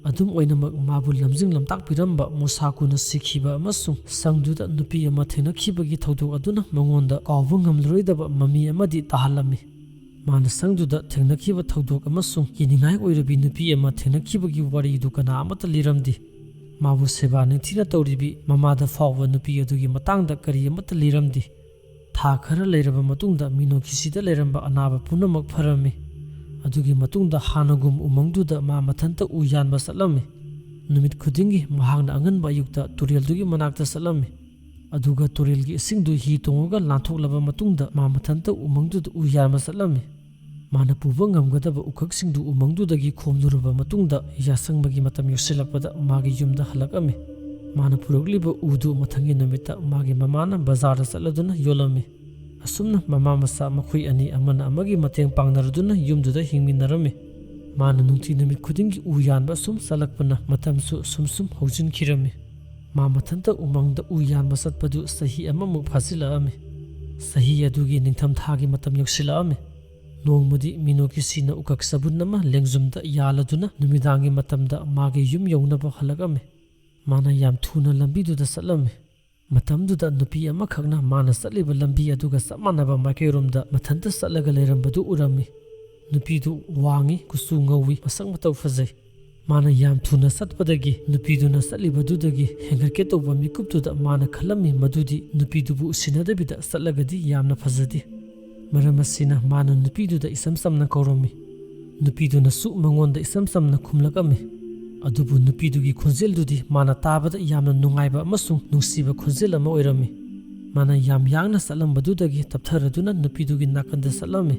ꯑꯗꯨꯝ ꯑꯣꯏꯅꯃꯛ ꯃꯥꯕꯨ ꯂꯝꯖꯤꯡ ꯂꯝꯇꯥꯛꯄꯤꯔꯝꯕ ꯃꯣꯁꯥꯀꯨꯅ ꯁꯤꯈꯤꯕ ꯑꯃꯁꯨꯡ ꯁꯪꯗꯨꯗ ꯅꯨꯄꯤ ꯑꯃ ꯊꯦꯡꯅꯈꯤꯕꯒꯤ ꯊꯧꯗꯣꯛ ꯑꯗꯨꯅ ꯃꯉꯣꯟꯗ ꯀꯥꯎꯕ ꯉꯝꯂꯔꯣꯏꯗꯕ ꯃꯃꯤ ꯑꯃꯗꯤ ꯇꯥꯍꯜꯂꯝꯃꯤ꯫ ꯃꯥꯅ ꯁꯪꯗꯨꯗ ꯊꯦꯡꯅꯈꯤꯕ ꯊꯧꯗꯣꯛ ꯑꯃꯁꯨꯡ ꯀꯤꯅꯤꯡꯉꯥꯏ ꯑꯣꯏꯔꯕꯤ ꯅꯨꯄꯤ ꯑꯃ ꯊꯦꯡꯅꯈꯤꯕꯒꯤ ꯋꯥꯔꯤꯗꯨ ꯀꯅꯥ ꯑꯃꯠꯇ ꯂꯤꯔꯝꯗꯦ꯫ ꯃꯥꯕꯨ ꯁꯦꯕꯥ ꯅꯤꯡꯊꯤꯅ ꯇꯧꯔꯤꯕꯤ ꯃꯃꯥꯗ ꯐꯥꯎꯕ ꯅꯨꯄꯤ ꯑꯗꯨꯒꯤ ꯃꯇꯥꯡꯗ ꯀꯔꯤ ꯑꯃꯠꯇ ꯂꯤꯔꯝꯗꯦ꯫ ꯊꯥ ꯈꯔ ꯂꯩꯔꯕ ꯃꯇꯨꯡꯗ ꯃꯤꯅꯣꯀꯤꯁꯤꯗ ꯂꯩꯔꯝꯕ ꯑꯅꯥꯕ ꯄꯨꯝꯅꯃꯛ ꯐꯔꯝꯃꯤ꯫ ꯑꯗꯨꯒꯤ ꯃꯇꯨꯡꯗ ꯍꯥꯟꯅꯒꯨꯝ ꯎꯃꯪꯗꯨꯗ ꯃꯥ ꯃꯊꯟꯇ ꯎ ꯌꯥꯟꯕ ꯆꯠꯂꯝꯃꯤ꯫ ꯅꯨꯃꯤꯠ ꯈꯨꯗꯤꯡꯒꯤ ꯃꯍꯥꯛꯅ ꯑꯉꯟꯕ ꯑꯌꯨꯛꯇ ꯇꯨꯔꯦꯜꯗꯨꯒꯤ ꯃꯅꯥꯛꯇ ꯆꯠꯂꯝꯃꯤ꯫ ꯑꯗꯨꯒ ꯇꯨꯔꯦꯜꯒꯤ ꯏꯁꯤꯡꯗꯨ ꯍꯤ ꯇꯣꯡꯉꯒ ꯂꯥꯟꯊꯣꯛꯂꯕ ꯃꯇꯨꯡꯗ ꯃꯥ ꯃꯊꯟꯇ ꯎꯃꯪꯗꯨꯗ ꯎ ꯌꯥꯟꯕ ꯆꯠꯂꯝꯃꯤ꯫ ꯃꯥꯅ ꯄꯨꯕ ꯉꯝꯒꯗꯕ ꯎꯈꯛꯁꯤꯡꯗꯨ ꯎꯃꯪꯗꯨꯗꯒꯤ ꯈꯣꯝꯂꯨꯔꯕ ꯃꯇꯨꯡꯗ ꯌꯥꯁꯪꯕꯒꯤ ꯃꯇꯝ ꯌꯧꯁꯤꯜꯂꯛꯄꯗ ꯃꯥꯒꯤ ꯌꯨꯝꯗ ꯍꯜꯂꯛꯂꯝꯃꯤ꯫ ꯃꯥꯅ ꯄꯨꯔꯛꯂꯤꯕ ꯎꯗꯨ ꯃꯊꯪꯒꯤ ꯅꯨꯃꯤꯠꯇ ꯃꯥꯒꯤ ꯃꯃꯥꯅ ꯕꯖꯥꯔꯗ ꯆꯠꯂꯗꯨꯅ ꯌꯣꯜꯂꯝꯃꯤ꯫ ꯑꯁꯨꯝꯅ ꯃꯃꯥ ꯃꯆꯥ ꯃꯈꯣꯏ ꯑꯅꯤ ꯑꯃꯅ ꯑꯃꯒꯤ ꯃꯇꯦꯡ ꯄꯥꯡꯅꯔꯗꯨꯅ ꯌꯨꯝꯗꯨꯗ ꯍꯤꯡꯃꯤꯟꯅꯔꯝꯃꯤ꯫ ꯃꯥꯅ ꯅꯨꯡꯇꯤ ꯅꯨꯃꯤꯠ ꯈꯨꯗꯤꯡꯒꯤ ꯎ ꯌꯥꯟꯕ ꯑꯁꯨꯝ ꯆꯠꯂꯛꯄꯅ ꯃꯇꯝꯁꯨ ꯁꯨꯝ ꯁꯨꯝ ꯍꯧꯖꯤꯟꯈꯤꯔꯝꯃꯤ꯫ ꯃꯥ ꯃꯊꯟꯇ ꯎꯃꯪꯗ ꯎ ꯌꯥꯟꯕ ꯆꯠꯄꯗꯨ ꯆꯍꯤ ꯑꯃꯃꯨꯛ ꯐꯥꯖꯤꯜꯂꯛꯂꯝꯃꯤ꯫ ꯆꯍꯤ ꯑꯗꯨꯒꯤ ꯅꯤꯡꯊꯝꯊꯥꯒꯤ ꯃꯇꯝ ꯌꯧꯁꯤꯜꯂꯛꯂꯝꯃꯤ꯫ ꯅꯣꯡꯃꯗꯤ ꯃꯤꯅꯣꯀꯤꯁꯤꯅ ꯎꯀꯛ ꯆꯕꯨꯟ ꯑꯃ ꯂꯦꯡꯖꯨꯝꯗ ꯌꯥꯜꯂꯗꯨꯅ ꯅꯨꯃꯤꯗꯥꯡꯒꯤ ꯃꯇꯝꯗ ꯃꯥꯒꯤ ꯌꯨꯝ ꯌꯧꯅꯕ ꯍꯜꯂꯛꯂꯝꯃꯤ꯫ ꯃꯥꯅ ꯌꯥꯝ ꯊꯨꯅ ꯂꯝꯕꯤꯗꯨꯗ ꯆꯠꯂꯝꯃꯤ꯫ ꯃꯇꯝꯗꯨꯗ ꯅꯨꯄꯤ ꯑꯃꯈꯛꯅ ꯃꯥꯅ ꯆꯠꯂꯤꯕ ꯂꯝꯕꯤ ꯑꯗꯨꯒ ꯆꯞ ꯃꯥꯟꯅꯕ ꯃꯥꯏꯀꯩꯔꯣꯝꯗ ꯃꯊꯟꯇ ꯆꯠꯂꯒ ꯂꯩꯔꯝꯕꯗꯨ ꯎꯔꯝꯃꯤ꯫ ꯅꯨꯄꯤꯗꯨ ꯋꯥꯡꯏ, ꯀꯨꯆꯨ ꯉꯧꯏ, ꯃꯁꯛ ꯃꯇꯧ ꯐꯖꯩ꯫ ꯃꯥꯅ ꯌꯥꯝ ꯊꯨꯅ ꯆꯠꯄꯗꯒꯤ ꯅꯨꯄꯤꯗꯨꯅ ꯆꯠꯂꯤꯕꯗꯨꯗꯒꯤ ꯍꯦꯟꯒꯠꯀꯦ ꯇꯧꯕ ꯃꯤꯀꯨꯞꯇꯨꯗ ꯃꯥꯅ ꯈꯜꯂꯝꯃꯤ ꯃꯗꯨꯗꯤ ꯅꯨꯄꯤꯗꯨꯕꯨ ꯎꯁꯤꯟꯅꯗꯕꯤꯗ ꯆꯠꯂꯒꯗꯤ ꯌꯥꯝꯅ ꯐꯖꯗꯦ꯫ ꯃꯔꯝ ꯑꯁꯤꯅ ꯃꯥꯅ ꯅꯨꯄꯤꯗꯨꯗ ꯏꯆꯝ ꯆꯝꯅ ꯀꯧꯔꯝꯃꯤ꯫ ꯅꯨꯄꯤꯗꯨꯅꯁꯨ ꯃꯉꯣꯟꯗ ꯏꯆꯝ ꯆꯝꯅ ꯈꯨꯝꯂꯛꯂꯝꯃꯤ꯫ ꯑꯗꯨꯕꯨ ꯅꯨꯄꯤꯗꯨꯒꯤ ꯈꯣꯟꯖꯦꯜꯗꯨꯗꯤ ꯃꯥꯅ ꯇꯥꯕꯗ ꯌꯥꯝꯅ ꯅꯨꯡꯉꯥꯏꯕ ꯑꯃꯁꯨꯡ ꯅꯨꯡꯁꯤꯕ ꯈꯣꯟꯖꯦꯜ ꯑꯃ ꯑꯣꯏꯔꯝꯃꯤ꯫ ꯃꯥꯅ ꯌꯥꯝ ꯌꯥꯡꯅ ꯆꯠꯂꯝꯕꯗꯨꯗꯒꯤ ꯇꯞꯊꯔꯗꯨꯅ ꯅꯨꯄꯤꯗꯨꯒꯤ ꯅꯥꯀꯟꯗ ꯆꯠꯂꯝꯃꯤ꯫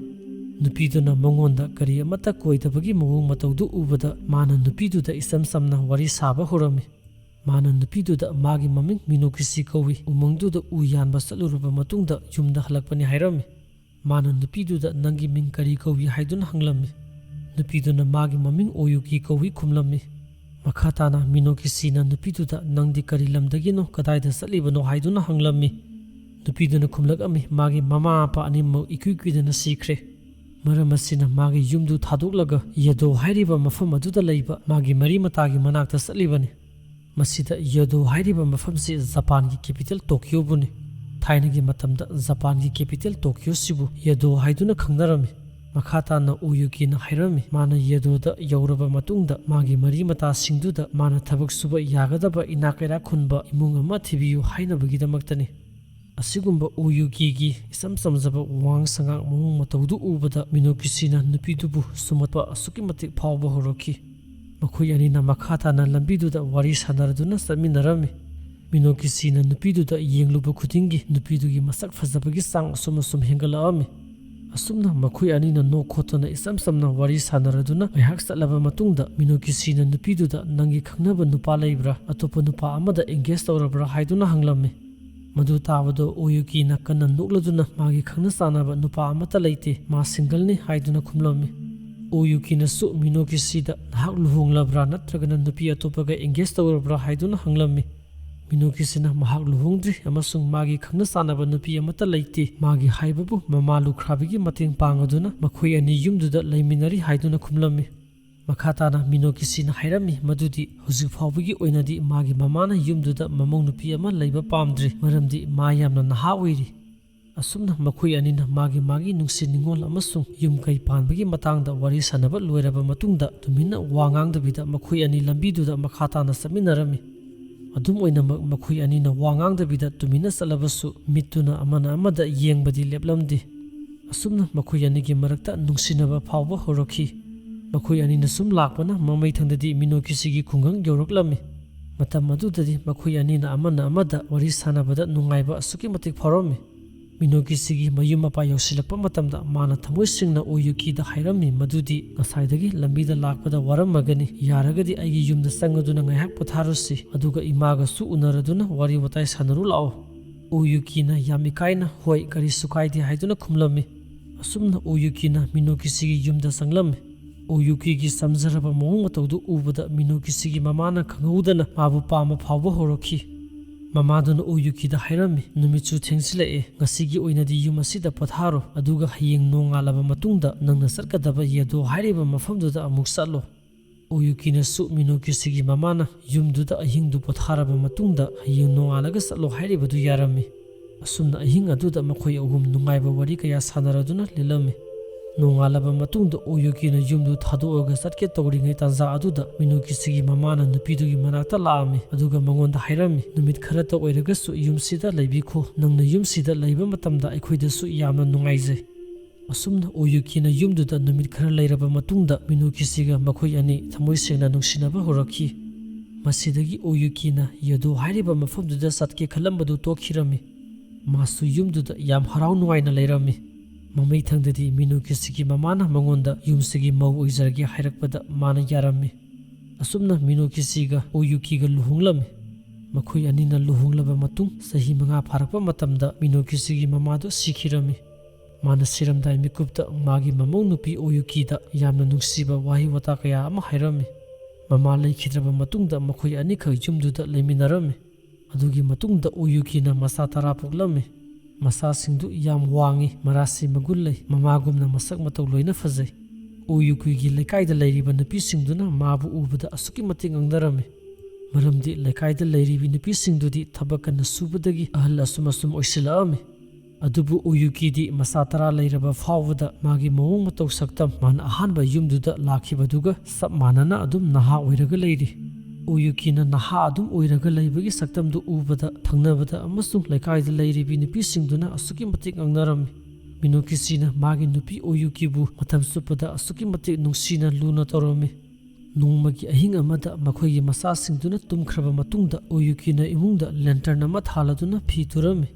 ꯅꯨꯄꯤꯗꯨꯅ ꯃꯉꯣꯟꯗ ꯀꯔꯤ ꯑꯃꯠꯇ ꯀꯣꯏꯗꯕꯒꯤ ꯃꯑꯣꯡ ꯃꯇꯧꯗꯨ ꯎꯕꯗ ꯃꯥꯅ ꯅꯨꯄꯤꯗꯨꯗ ꯏꯆꯝ ꯆꯝꯅ ꯋꯥꯔꯤ ꯁꯥꯕ ꯍꯧꯔꯝꯃꯤ꯫ ꯃꯥꯅ ꯅꯨꯄꯤꯗꯨꯗ ꯃꯥꯒꯤ ꯃꯃꯤꯡ ꯃꯤꯅꯣꯀꯤꯁꯤ ꯀꯧꯏ, ꯎꯃꯪꯗꯨꯗ ꯎ ꯌꯥꯟꯕ ꯆꯠꯂꯨꯔꯕ ꯃꯇꯨꯡꯗ ꯌꯨꯝꯗ ꯍꯜꯂꯛꯄꯅꯤ ꯍꯥꯏꯔꯝꯃꯤ꯫ ꯃꯥꯅ ꯅꯨꯄꯤꯗꯨꯗ "ꯅꯪꯒꯤ ꯃꯤꯡ ꯀꯔꯤ ꯀꯧꯏ?" ꯍꯥꯏꯗꯨꯅ ꯍꯪꯂꯝꯃꯤ꯫ ꯅꯨꯄꯤꯗꯨꯅ ꯃꯥꯒꯤ ꯃꯃꯤꯡ ꯑꯣꯌꯨꯀꯤ ꯀꯧꯏ ꯈꯨꯝꯂꯝꯃꯤ꯫ ꯃꯈꯥ ꯇꯥꯅ ꯃꯤꯅꯣꯀꯤꯁꯤꯅ ꯅꯨꯄꯤꯗꯨꯗ "ꯅꯪꯗꯤ ꯀꯔꯤ ꯂꯝꯗꯒꯤꯅꯣ, ꯀꯗꯥꯏꯗ ꯆꯠꯂꯤꯕꯅꯣ?" ꯍꯥꯏꯗꯨꯅ ꯍꯪꯂꯝꯃꯤ꯫ ꯅꯨꯄꯤꯗꯨꯅ ꯈꯨꯝꯂꯛꯂꯝꯃꯤ, "ꯃꯥꯒꯤ ꯃꯃꯥ ꯃꯄꯥ ꯑꯅꯤꯃꯛ ꯏꯀꯨꯏ ꯀꯨꯏꯗꯅ ꯁꯤꯈ꯭ꯔꯦ꯫ ꯃꯔꯝ ꯑꯁꯤꯅ ꯃꯥꯒꯤ ꯌꯨꯝꯗꯨ ꯊꯥꯗꯣꯛꯂꯒ ꯌꯦꯗꯣ ꯍꯥꯏꯔꯤꯕ ꯃꯐꯝ ꯑꯗꯨꯗ ꯂꯩꯕ ꯃꯥꯒꯤ ꯃꯔꯤ ꯃꯇꯥꯒꯤ ꯃꯅꯥꯛꯇ ꯆꯠꯂꯤꯕꯅꯤ꯫ ꯃꯁꯤꯗ ꯌꯦꯗꯣ ꯍꯥꯏꯔꯤꯕ ꯃꯐꯝꯁꯤ ꯖꯄꯥꯟꯒꯤ ꯀꯦꯄꯤꯇꯦꯜ ꯇꯣꯀꯤꯌꯣꯕꯨꯅꯤ꯫ ꯊꯥꯏꯅꯒꯤ ꯃꯇꯝꯗ ꯖꯄꯥꯟꯒꯤ ꯀꯦꯄꯤꯇꯦꯜ ꯇꯣꯀꯤꯌꯣꯁꯤꯕꯨ ꯌꯦꯗꯣ ꯍꯥꯏꯗꯨꯅ ꯈꯪꯅꯔꯝꯃꯤ꯫ ꯃꯈꯥ ꯇꯥꯅ ꯑꯣꯌꯨꯀꯤꯅ ꯍꯥꯏꯔꯝꯃꯤ, ꯃꯥꯅ ꯌꯦꯗꯣꯗ ꯌꯧꯔꯕ ꯃꯇꯨꯡꯗ ꯃꯥꯒꯤ ꯃꯔꯤ ꯃꯇꯥꯁꯤꯡꯗꯨꯗ ꯃꯥꯅ ꯊꯕꯛ ꯁꯨꯕ ꯌꯥꯒꯗꯕ ꯏꯅꯥꯛ ꯀꯩꯔꯥꯛ ꯈꯨꯟꯕ ꯏꯃꯨꯡ ꯑꯃ ꯊꯤꯕꯤꯌꯨ ꯍꯥꯏꯅꯕꯒꯤꯗꯃꯛꯇꯅꯤ꯫ ꯑꯁꯤꯒꯨꯝꯕ ꯑꯣꯌꯨꯀꯤꯒꯤ ꯏꯆꯝ ꯆꯝꯖꯕ ꯋꯥꯉꯥꯡ ꯁꯉꯥꯡ ꯃꯑꯣꯡ ꯃꯇꯧꯗꯨ ꯎꯕꯗ ꯃꯤꯅꯣꯀꯤꯁꯤꯅ ꯅꯨꯄꯤꯗꯨꯕꯨ ꯁꯨꯝꯍꯠꯄ ꯑꯁꯨꯛꯀꯤ ꯃꯇꯤꯛ ꯐꯥꯎꯕ ꯍꯧꯔꯛꯈꯤ꯫ ꯃꯈꯣꯏ ꯑꯅꯤꯅ ꯃꯈꯥ ꯇꯥꯅ ꯂꯝꯕꯤꯗꯨꯗ ꯋꯥꯔꯤ ꯁꯥꯟꯅꯔꯗꯨꯅ ꯆꯠꯃꯤꯟꯅꯔꯝꯃꯤ꯫ ꯃꯤꯅꯣꯀꯤꯁꯤꯅ ꯅꯨꯄꯤꯗꯨꯗ ꯌꯦꯡꯂꯨꯕ ꯈꯨꯗꯤꯡꯒꯤ ꯅꯨꯄꯤꯗꯨꯒꯤ ꯃꯁꯛ ꯐꯖꯕꯒꯤ ꯆꯥꯡ ꯑꯁꯨꯝ ꯑꯁꯨꯝ ꯍꯦꯟꯒꯠꯂꯛꯂꯝꯃꯤ꯫ ꯑꯁꯨꯝꯅ ꯃꯈꯣꯏ ꯑꯅꯤꯅ ꯅꯣꯛ ꯈꯣꯠꯇꯅ ꯏꯆꯝ ꯆꯝꯅ ꯋꯥꯔꯤ ꯁꯥꯟꯅꯔꯗꯨꯅ ꯉꯥꯏꯍꯥꯛ ꯆꯠꯂꯕ ꯃꯇꯨꯡꯗ ꯃꯤꯅꯣꯀꯤꯁꯤꯅ ꯅꯨꯄꯤꯗꯨꯗ "ꯅꯪꯒꯤ ꯈꯪꯅꯕ ꯅꯨꯄꯥ ꯂꯩꯕ꯭ꯔꯥ? ꯑꯇꯣꯞꯄ ꯅꯨꯄꯥ ꯑꯃꯗ ꯑꯦꯡꯒꯦꯖ ꯇꯧꯔꯕ꯭ꯔꯥ?" ꯍꯥꯏꯗꯨꯅ ꯍꯪꯂꯝꯃꯤ꯫ ꯃꯗꯨ ꯇꯥꯕꯗ ꯑꯣꯌꯨꯀꯤꯅ ꯀꯟꯅ ꯅꯣꯛꯂꯗꯨꯅ "ꯃꯥꯒꯤ ꯈꯪꯅ ꯆꯥꯟꯅꯕ ꯅꯨꯄꯥ ꯑꯃꯠꯇ ꯂꯩꯇꯦ, ꯃꯥ ꯁꯤꯡꯒꯜꯅꯤ" ꯍꯥꯏꯗꯨꯅ ꯈꯨꯝꯂꯝꯃꯤ꯫ ꯑꯣꯌꯨꯀꯤꯅꯁꯨ ꯃꯤꯅꯣꯀꯤꯁꯤꯗ "ꯅꯍꯥꯛ ꯂꯨꯍꯣꯡꯂꯕ꯭ꯔꯥ ꯅꯠꯇ꯭ꯔꯒꯅ ꯅꯨꯄꯤ ꯑꯇꯣꯞꯄꯒ ꯑꯦꯡꯒꯦꯖ ꯇꯧꯔꯕ꯭ꯔꯥ?" ꯍꯥꯏꯗꯨꯅ ꯍꯪꯂꯝꯃꯤ꯫ ꯃꯤꯅꯣꯀꯤꯁꯤꯅ ꯃꯍꯥꯛ ꯂꯨꯍꯣꯡꯗ꯭ꯔꯤ ꯑꯃꯁꯨꯡ ꯃꯥꯒꯤ ꯈꯪꯅ ꯆꯥꯟꯅꯕ ꯅꯨꯄꯤ ꯑꯃꯠꯇ ꯂꯩꯇꯦ꯫ ꯃꯥꯒꯤ ꯍꯥꯏꯕꯕꯨ ꯃꯃꯥ ꯂꯨꯈ꯭ꯔꯥꯕꯤꯒꯤ ꯃꯇꯦꯡ ꯄꯥꯡꯉꯗꯨꯅ ꯃꯈꯣꯏ ꯑꯅꯤ ꯌꯨꯝꯗꯨꯗ ꯂꯩꯃꯤꯟꯅꯔꯤ ꯍꯥꯏꯗꯨꯅ ꯈꯨꯝꯂꯝꯃꯤ꯫ ꯃꯈꯥ ꯇꯥꯅ ꯃꯤꯅꯣꯀꯤꯁꯤꯅ ꯍꯥꯏꯔꯝꯃꯤ ꯃꯗꯨꯗꯤ ꯍꯧꯖꯤꯛ ꯐꯥꯎꯕꯒꯤ ꯑꯣꯏꯅꯗꯤ ꯃꯥꯒꯤ ꯃꯃꯥꯅ ꯌꯨꯝꯗꯨꯗ ꯃꯃꯧ ꯅꯨꯄꯤ ꯑꯃ ꯂꯩꯕ ꯄꯥꯝꯗ꯭ꯔꯤ, ꯃꯔꯝꯗꯤ ꯃꯥ ꯌꯥꯝꯅ ꯅꯍꯥ ꯑꯣꯏꯔꯤ꯫ ꯑꯁꯨꯝꯅ ꯃꯈꯣꯏ ꯑꯅꯤꯅ ꯃꯥꯒꯤ ꯃꯥꯒꯤ ꯅꯨꯡꯁꯤ ꯅꯤꯉꯣꯜ ꯑꯃꯁꯨꯡ ꯌꯨꯝ ꯀꯩ ꯄꯥꯟꯕꯒꯤ ꯃꯇꯥꯡꯗ ꯋꯥꯔꯤ ꯁꯥꯟꯅꯕ ꯂꯣꯏꯔꯕ ꯃꯇꯨꯡꯗ ꯇꯨꯃꯤꯟꯅ ꯋꯥ ꯉꯥꯡꯗꯕꯤꯗ ꯃꯈꯣꯏ ꯑꯅꯤ ꯂꯝꯕꯤꯗꯨꯗ ꯃꯈꯥ ꯇꯥꯅ ꯆꯠꯃꯤꯟꯅꯔꯝꯃꯤ꯫ ꯑꯗꯨꯝ ꯑꯣꯏꯅꯃꯛ, ꯃꯈꯣꯏ ꯑꯅꯤꯅ ꯋꯥ ꯉꯥꯡꯗꯕꯤꯗ ꯇꯨꯃꯤꯟꯅ ꯆꯠꯂꯕꯁꯨ, ꯃꯤꯠꯇꯨꯅ ꯑꯃꯅ ꯑꯃꯗ ꯌꯦꯡꯕꯗꯤ ꯂꯦꯞꯂꯝꯗꯦ꯫ ꯑꯁꯨꯝꯅ ꯃꯈꯣꯏ ꯑꯅꯤꯒꯤ ꯃꯔꯛꯇ ꯅꯨꯡꯁꯤꯅꯕ ꯐꯥꯎꯕ ꯍꯧꯔꯛꯈꯤ꯫ ꯃꯈꯣꯏ ꯑꯅꯤꯅ ꯁꯨꯝ ꯂꯥꯛꯄꯅ ꯃꯃꯩꯊꯪꯗꯗꯤ ꯃꯤꯅꯣꯀꯤꯁꯤꯒꯤ ꯈꯨꯡꯒꯪ ꯌꯧꯔꯛꯂꯝꯃꯤ꯫ ꯃꯇꯝ ꯑꯗꯨꯗꯗꯤ ꯃꯈꯣꯏ ꯑꯅꯤꯅ ꯑꯃꯅ ꯑꯃꯗ ꯋꯥꯔꯤ ꯁꯥꯟꯅꯕꯗ ꯅꯨꯡꯉꯥꯏꯕ ꯑꯁꯨꯛꯀꯤ ꯃꯇꯤꯛ ꯐꯥꯎꯔꯝꯃꯤ꯫ ꯃꯤꯅꯣꯀꯤꯁꯤꯒꯤ ꯃꯌꯨꯝ ꯃꯄꯥ ꯌꯧꯁꯤꯜꯂꯛꯄ ꯃꯇꯝꯗ ꯃꯥꯅ ꯊꯃꯣꯏ ꯁꯦꯡꯅ ꯑꯣꯌꯨꯀꯤꯗ ꯍꯥꯏꯔꯝꯃꯤ ꯃꯗꯨꯗꯤ ꯉꯁꯥꯏꯗꯒꯤ ꯂꯝꯕꯤꯗ ꯂꯥꯛꯄꯗ ꯋꯥꯔꯝꯃꯒꯅꯤ, ꯌꯥꯔꯒꯗꯤ ꯑꯩꯒꯤ ꯌꯨꯝꯗ ꯆꯪꯉꯗꯨꯅ ꯉꯥꯏꯍꯥꯛ ꯄꯣꯊꯥꯔꯨꯁꯤ, ꯑꯗꯨꯒ ꯏꯃꯥꯒꯁꯨ ꯎꯅꯔꯗꯨꯅ ꯋꯥꯔꯤ ꯋꯥꯇꯥꯏ ꯁꯥꯟꯅꯔꯨ ꯂꯥꯛꯑꯣ꯫ ꯑꯣꯌꯨꯀꯤꯅ ꯌꯥꯝ ꯏꯀꯥꯏꯅ "ꯍꯣꯏ, ꯀꯔꯤꯁꯨ ꯀꯥꯏꯗꯦ" ꯍꯥꯏꯗꯨꯅ ꯈꯨꯝꯂꯝꯃꯤ꯫ ꯑꯁꯨꯝꯅ ꯑꯣꯌꯨꯀꯤꯅ ꯃꯤꯅꯣꯀꯤꯁꯤꯒꯤ ꯌꯨꯝꯗ ꯆꯪꯂꯝꯃꯤ꯫ ꯑꯣꯌꯨꯀꯤꯒꯤ ꯆꯝꯖꯔꯕ ꯃꯑꯣꯡ ꯃꯇꯧꯗꯨ ꯎꯕꯗ ꯃꯤꯅꯣꯀꯤꯁꯤꯒꯤ ꯃꯃꯥꯅ ꯈꯪꯍꯧꯗꯅ ꯃꯥꯕꯨ ꯄꯥꯝꯕ ꯐꯥꯎꯕ ꯍꯧꯔꯛꯈꯤ꯫ ꯃꯃꯥꯗꯨꯅ ꯑꯣꯌꯨꯀꯤꯗ ꯍꯥꯏꯔꯝꯃꯤ, "ꯅꯨꯃꯤꯠꯁꯨ ꯊꯦꯡꯖꯤꯜꯂꯛꯑꯦ, ꯉꯁꯤꯒꯤ ꯑꯣꯏꯅꯗꯤ ꯌꯨꯝ ꯑꯁꯤꯗ ꯄꯣꯊꯥꯔꯣ, ꯑꯗꯨꯒ ꯍꯌꯦꯡ ꯅꯣꯡꯉꯥꯜꯂꯕ ꯃꯇꯨꯡꯗ ꯅꯪꯅ ꯆꯠꯀꯗꯕ ꯌꯦꯗꯣ ꯍꯥꯏꯔꯤꯕ ꯃꯐꯝꯗꯨꯗ ꯑꯃꯨꯛ ꯆꯠꯂꯣ"꯫ ꯑꯣꯌꯨꯀꯤꯅꯁꯨ ꯃꯤꯅꯣꯀꯤꯁꯤꯒꯤ ꯃꯃꯥꯅ ꯌꯨꯝꯗꯨꯗ ꯑꯍꯤꯡꯗꯨ ꯄꯣꯊꯥꯔꯕ ꯃꯇꯨꯡꯗ ꯍꯌꯦꯡ ꯅꯣꯡꯉꯥꯜꯂꯒ ꯆꯠꯂꯣ ꯍꯥꯏꯔꯤꯕꯗꯨ ꯌꯥꯔꯝꯃꯤ꯫ ꯑꯁꯨꯝꯅ ꯑꯍꯤꯡ ꯑꯗꯨꯗ ꯃꯈꯣꯏ ꯑꯍꯨꯝ ꯅꯨꯡꯉꯥꯏꯕ ꯋꯥꯔꯤ ꯀꯌꯥ ꯁꯥꯟꯅꯔꯗꯨꯅ ꯂꯦꯜꯂꯝꯃꯤ꯫ ꯅꯣꯡꯉꯥꯜꯂꯕ ꯃꯇꯨꯡꯗ ꯑꯣꯌꯨꯀꯤꯅ ꯌꯨꯝꯗꯨ ꯊꯥꯗꯣꯛꯑꯒ ꯆꯠꯀꯦ ꯇꯧꯔꯤꯉꯩ ꯇꯥꯟꯖꯥ ꯑꯗꯨꯗ ꯃꯤꯅꯣꯀꯤꯁꯤꯒꯤ ꯃꯃꯥꯅ ꯅꯨꯄꯤꯗꯨꯒꯤ ꯃꯅꯥꯛꯇ ꯂꯥꯛꯑꯝꯃꯤ, ꯑꯗꯨꯒ ꯃꯉꯣꯟꯗ ꯍꯥꯏꯔꯝꯃꯤ, "ꯅꯨꯃꯤꯠ ꯈꯔꯇ ꯑꯣꯏꯔꯒꯁꯨ ꯌꯨꯝꯁꯤꯗ ꯂꯩꯕꯤꯈꯣ꯫ ꯅꯪꯅ ꯌꯨꯝꯁꯤꯗ ꯂꯩꯕ ꯃꯇꯝꯗ ꯑꯩꯈꯣꯏꯗꯁꯨ ꯌꯥꯝꯅ ꯅꯨꯡꯉꯥꯏꯖꯩ"꯫ ꯑꯁꯨꯝꯅ ꯑꯣꯌꯨꯀꯤꯅ ꯌꯨꯝꯗꯨꯗ ꯅꯨꯃꯤꯠ ꯈꯔ ꯂꯩꯔꯕ ꯃꯇꯨꯡꯗ ꯃꯤꯅꯣꯀꯤꯁꯤꯒ ꯃꯈꯣꯏ ꯑꯅꯤ ꯊꯃꯣꯏ ꯁꯦꯡꯅ ꯅꯨꯡꯁꯤꯅꯕ ꯍꯧꯔꯛꯈꯤ꯫ ꯃꯁꯤꯗꯒꯤ ꯑꯣꯌꯨꯀꯤꯅ ꯌꯦꯗꯣ ꯍꯥꯏꯔꯤꯕ ꯃꯐꯝꯗꯨꯗ ꯆꯠꯀꯦ ꯈꯜꯂꯝꯕꯗꯨ ꯇꯣꯛꯈꯤꯔꯝꯃꯤ꯫ ꯃꯥꯁꯨ ꯌꯨꯝꯗꯨꯗ ꯌꯥꯝ ꯍꯔꯥꯎ ꯅꯨꯡꯉꯥꯏꯅ ꯂꯩꯔꯝꯃꯤ꯫ ꯃꯃꯩꯊꯪꯗꯗꯤ ꯃꯤꯅꯣꯀꯤꯁꯤꯒꯤ ꯃꯃꯥꯅ ꯃꯉꯣꯟꯗ ꯌꯨꯝꯁꯤꯒꯤ ꯃꯧ ꯑꯣꯏꯖꯔꯒꯦ ꯍꯥꯏꯔꯛꯄꯗ ꯃꯥꯅ ꯌꯥꯔꯝꯃꯤ꯫ ꯑꯁꯨꯝꯅ ꯃꯤꯅꯣꯀꯤꯁꯤꯒ ꯑꯣꯌꯨꯀꯤꯒ ꯂꯨꯍꯣꯡꯂꯝꯃꯤ꯫ ꯃꯈꯣꯏ ꯑꯅꯤꯅ ꯂꯨꯍꯣꯡꯂꯕ ꯃꯇꯨꯡ ꯆꯍꯤ ꯃꯉꯥ ꯐꯥꯔꯛꯄ ꯃꯇꯝꯗ ꯃꯤꯅꯣꯀꯤꯁꯤꯒꯤ ꯃꯃꯥꯗꯨ ꯁꯤꯈꯤꯔꯝꯃꯤ꯫ ꯃꯥꯅ ꯁꯤꯔꯝꯗꯥꯏ ꯃꯤꯀꯨꯞꯇ ꯃꯥꯒꯤ ꯃꯃꯧ ꯅꯨꯄꯤ ꯑꯣꯌꯨꯀꯤꯗ ꯌꯥꯝꯅ ꯅꯨꯡꯁꯤꯕ ꯋꯥꯍꯩ ꯋꯥꯇꯥ ꯀꯌꯥ ꯑꯃ ꯍꯥꯏꯔꯝꯃꯤ꯫ ꯃꯃꯥ ꯂꯩꯈꯤꯗ꯭ꯔꯕ ꯃꯇꯨꯡꯗ ꯃꯈꯣꯏ ꯑꯅꯤꯈꯛ ꯌꯨꯝꯗꯨꯗ ꯂꯩꯃꯤꯟꯅꯔꯝꯃꯤ꯫ ꯑꯗꯨꯒꯤ ꯃꯇꯨꯡꯗ ꯑꯣꯌꯨꯀꯤꯅ ꯃꯆꯥ ꯇꯔꯥ ꯄꯣꯛꯂꯝꯃꯤ꯫ ꯃꯆꯥꯁꯤꯡꯗꯨ ꯌꯥꯝ ꯋꯥꯡꯉꯤ, ꯃꯔꯥꯁꯤ ꯃꯒꯨꯟ ꯂꯩ, ꯃꯃꯥꯒꯨꯝꯅ ꯃꯁꯛ ꯃꯇꯧ ꯂꯣꯏꯅ ꯐꯖꯩ꯫ ꯑꯣꯌꯨꯀꯤꯒꯤ ꯂꯩꯀꯥꯏꯗ ꯂꯩꯔꯤꯕ ꯅꯨꯄꯤꯁꯤꯡꯗꯨꯅ ꯃꯥꯕꯨ ꯎꯕꯗ ꯑꯁꯨꯛꯀꯤ ꯃꯇꯤꯛ ꯉꯛꯅꯔꯝꯃꯤ, ꯃꯔꯝꯗꯤ ꯂꯩꯀꯥꯏꯗ ꯂꯩꯔꯤꯕꯤ ꯅꯨꯄꯤꯁꯤꯡꯗꯨꯗꯤ ꯊꯕꯛ ꯀꯟꯅ ꯁꯨꯕꯗꯒꯤ ꯑꯍꯜ ꯑꯁꯨꯝ ꯑꯁꯨꯝ ꯑꯣꯏꯁꯤꯜꯂꯛꯑꯝꯃꯤ꯫ ꯑꯗꯨꯕꯨ ꯑꯣꯌꯨꯀꯤꯗꯤ ꯃꯆꯥ ꯇꯔꯥ ꯂꯩꯔꯕ ꯐꯥꯎꯕꯗ ꯃꯥꯒꯤ ꯃꯑꯣꯡ ꯃꯇꯧ ꯁꯛꯇꯝ ꯃꯥꯅ ꯑꯍꯥꯟꯕ ꯌꯨꯝꯗꯨꯗ ꯂꯥꯛꯈꯤꯕꯗꯨꯒ ꯆꯞ ꯃꯥꯟꯅꯅ ꯑꯗꯨꯝ ꯅꯍꯥ ꯑꯣꯏꯔꯒ ꯂꯩꯔꯤ꯫ ꯑꯣꯌꯨꯀꯤꯅ ꯅꯍꯥ ꯑꯗꯨꯝ ꯑꯣꯏꯔꯒ ꯂꯩꯕꯒꯤ ꯁꯛꯇꯝꯗꯨ ꯎꯕꯗ ꯊꯪꯅꯕꯗ ꯑꯃꯁꯨꯡ ꯂꯩꯀꯥꯏꯗ ꯂꯩꯔꯤꯕꯤ ꯅꯨꯄꯤꯁꯤꯡꯗꯨꯅ ꯑꯁꯨꯛꯀꯤ ꯃꯇꯤꯛ ꯉꯛꯅꯔꯝꯃꯤ꯫ ꯃꯤꯅꯣꯀꯤꯁꯤꯅ ꯃꯥꯒꯤ ꯅꯨꯄꯤ ꯑꯣꯌꯨꯀꯤꯕꯨ ꯃꯇꯝ ꯆꯨꯞꯄꯗ ꯑꯁꯨꯛꯀꯤ ꯃꯇꯤꯛ ꯅꯨꯡꯁꯤꯅ ꯂꯨꯅ ꯇꯧꯔꯝꯃꯤ꯫ ꯅꯣꯡꯃꯒꯤ ꯑꯍꯤꯡ ꯑꯃꯗ ꯃꯈꯣꯏꯒꯤ ꯃꯆꯥꯁꯤꯡꯗꯨꯅ ꯇꯨꯝꯈ꯭ꯔꯕ ꯃꯇꯨꯡꯗ ꯑꯣꯌꯨꯀꯤꯅ ꯏꯃꯨꯡꯗ ꯂꯦꯟꯇꯔꯟ ꯑꯃ ꯊꯥꯜꯂꯗꯨꯅ ꯐꯤ ꯇꯨꯔꯝꯃꯤ꯫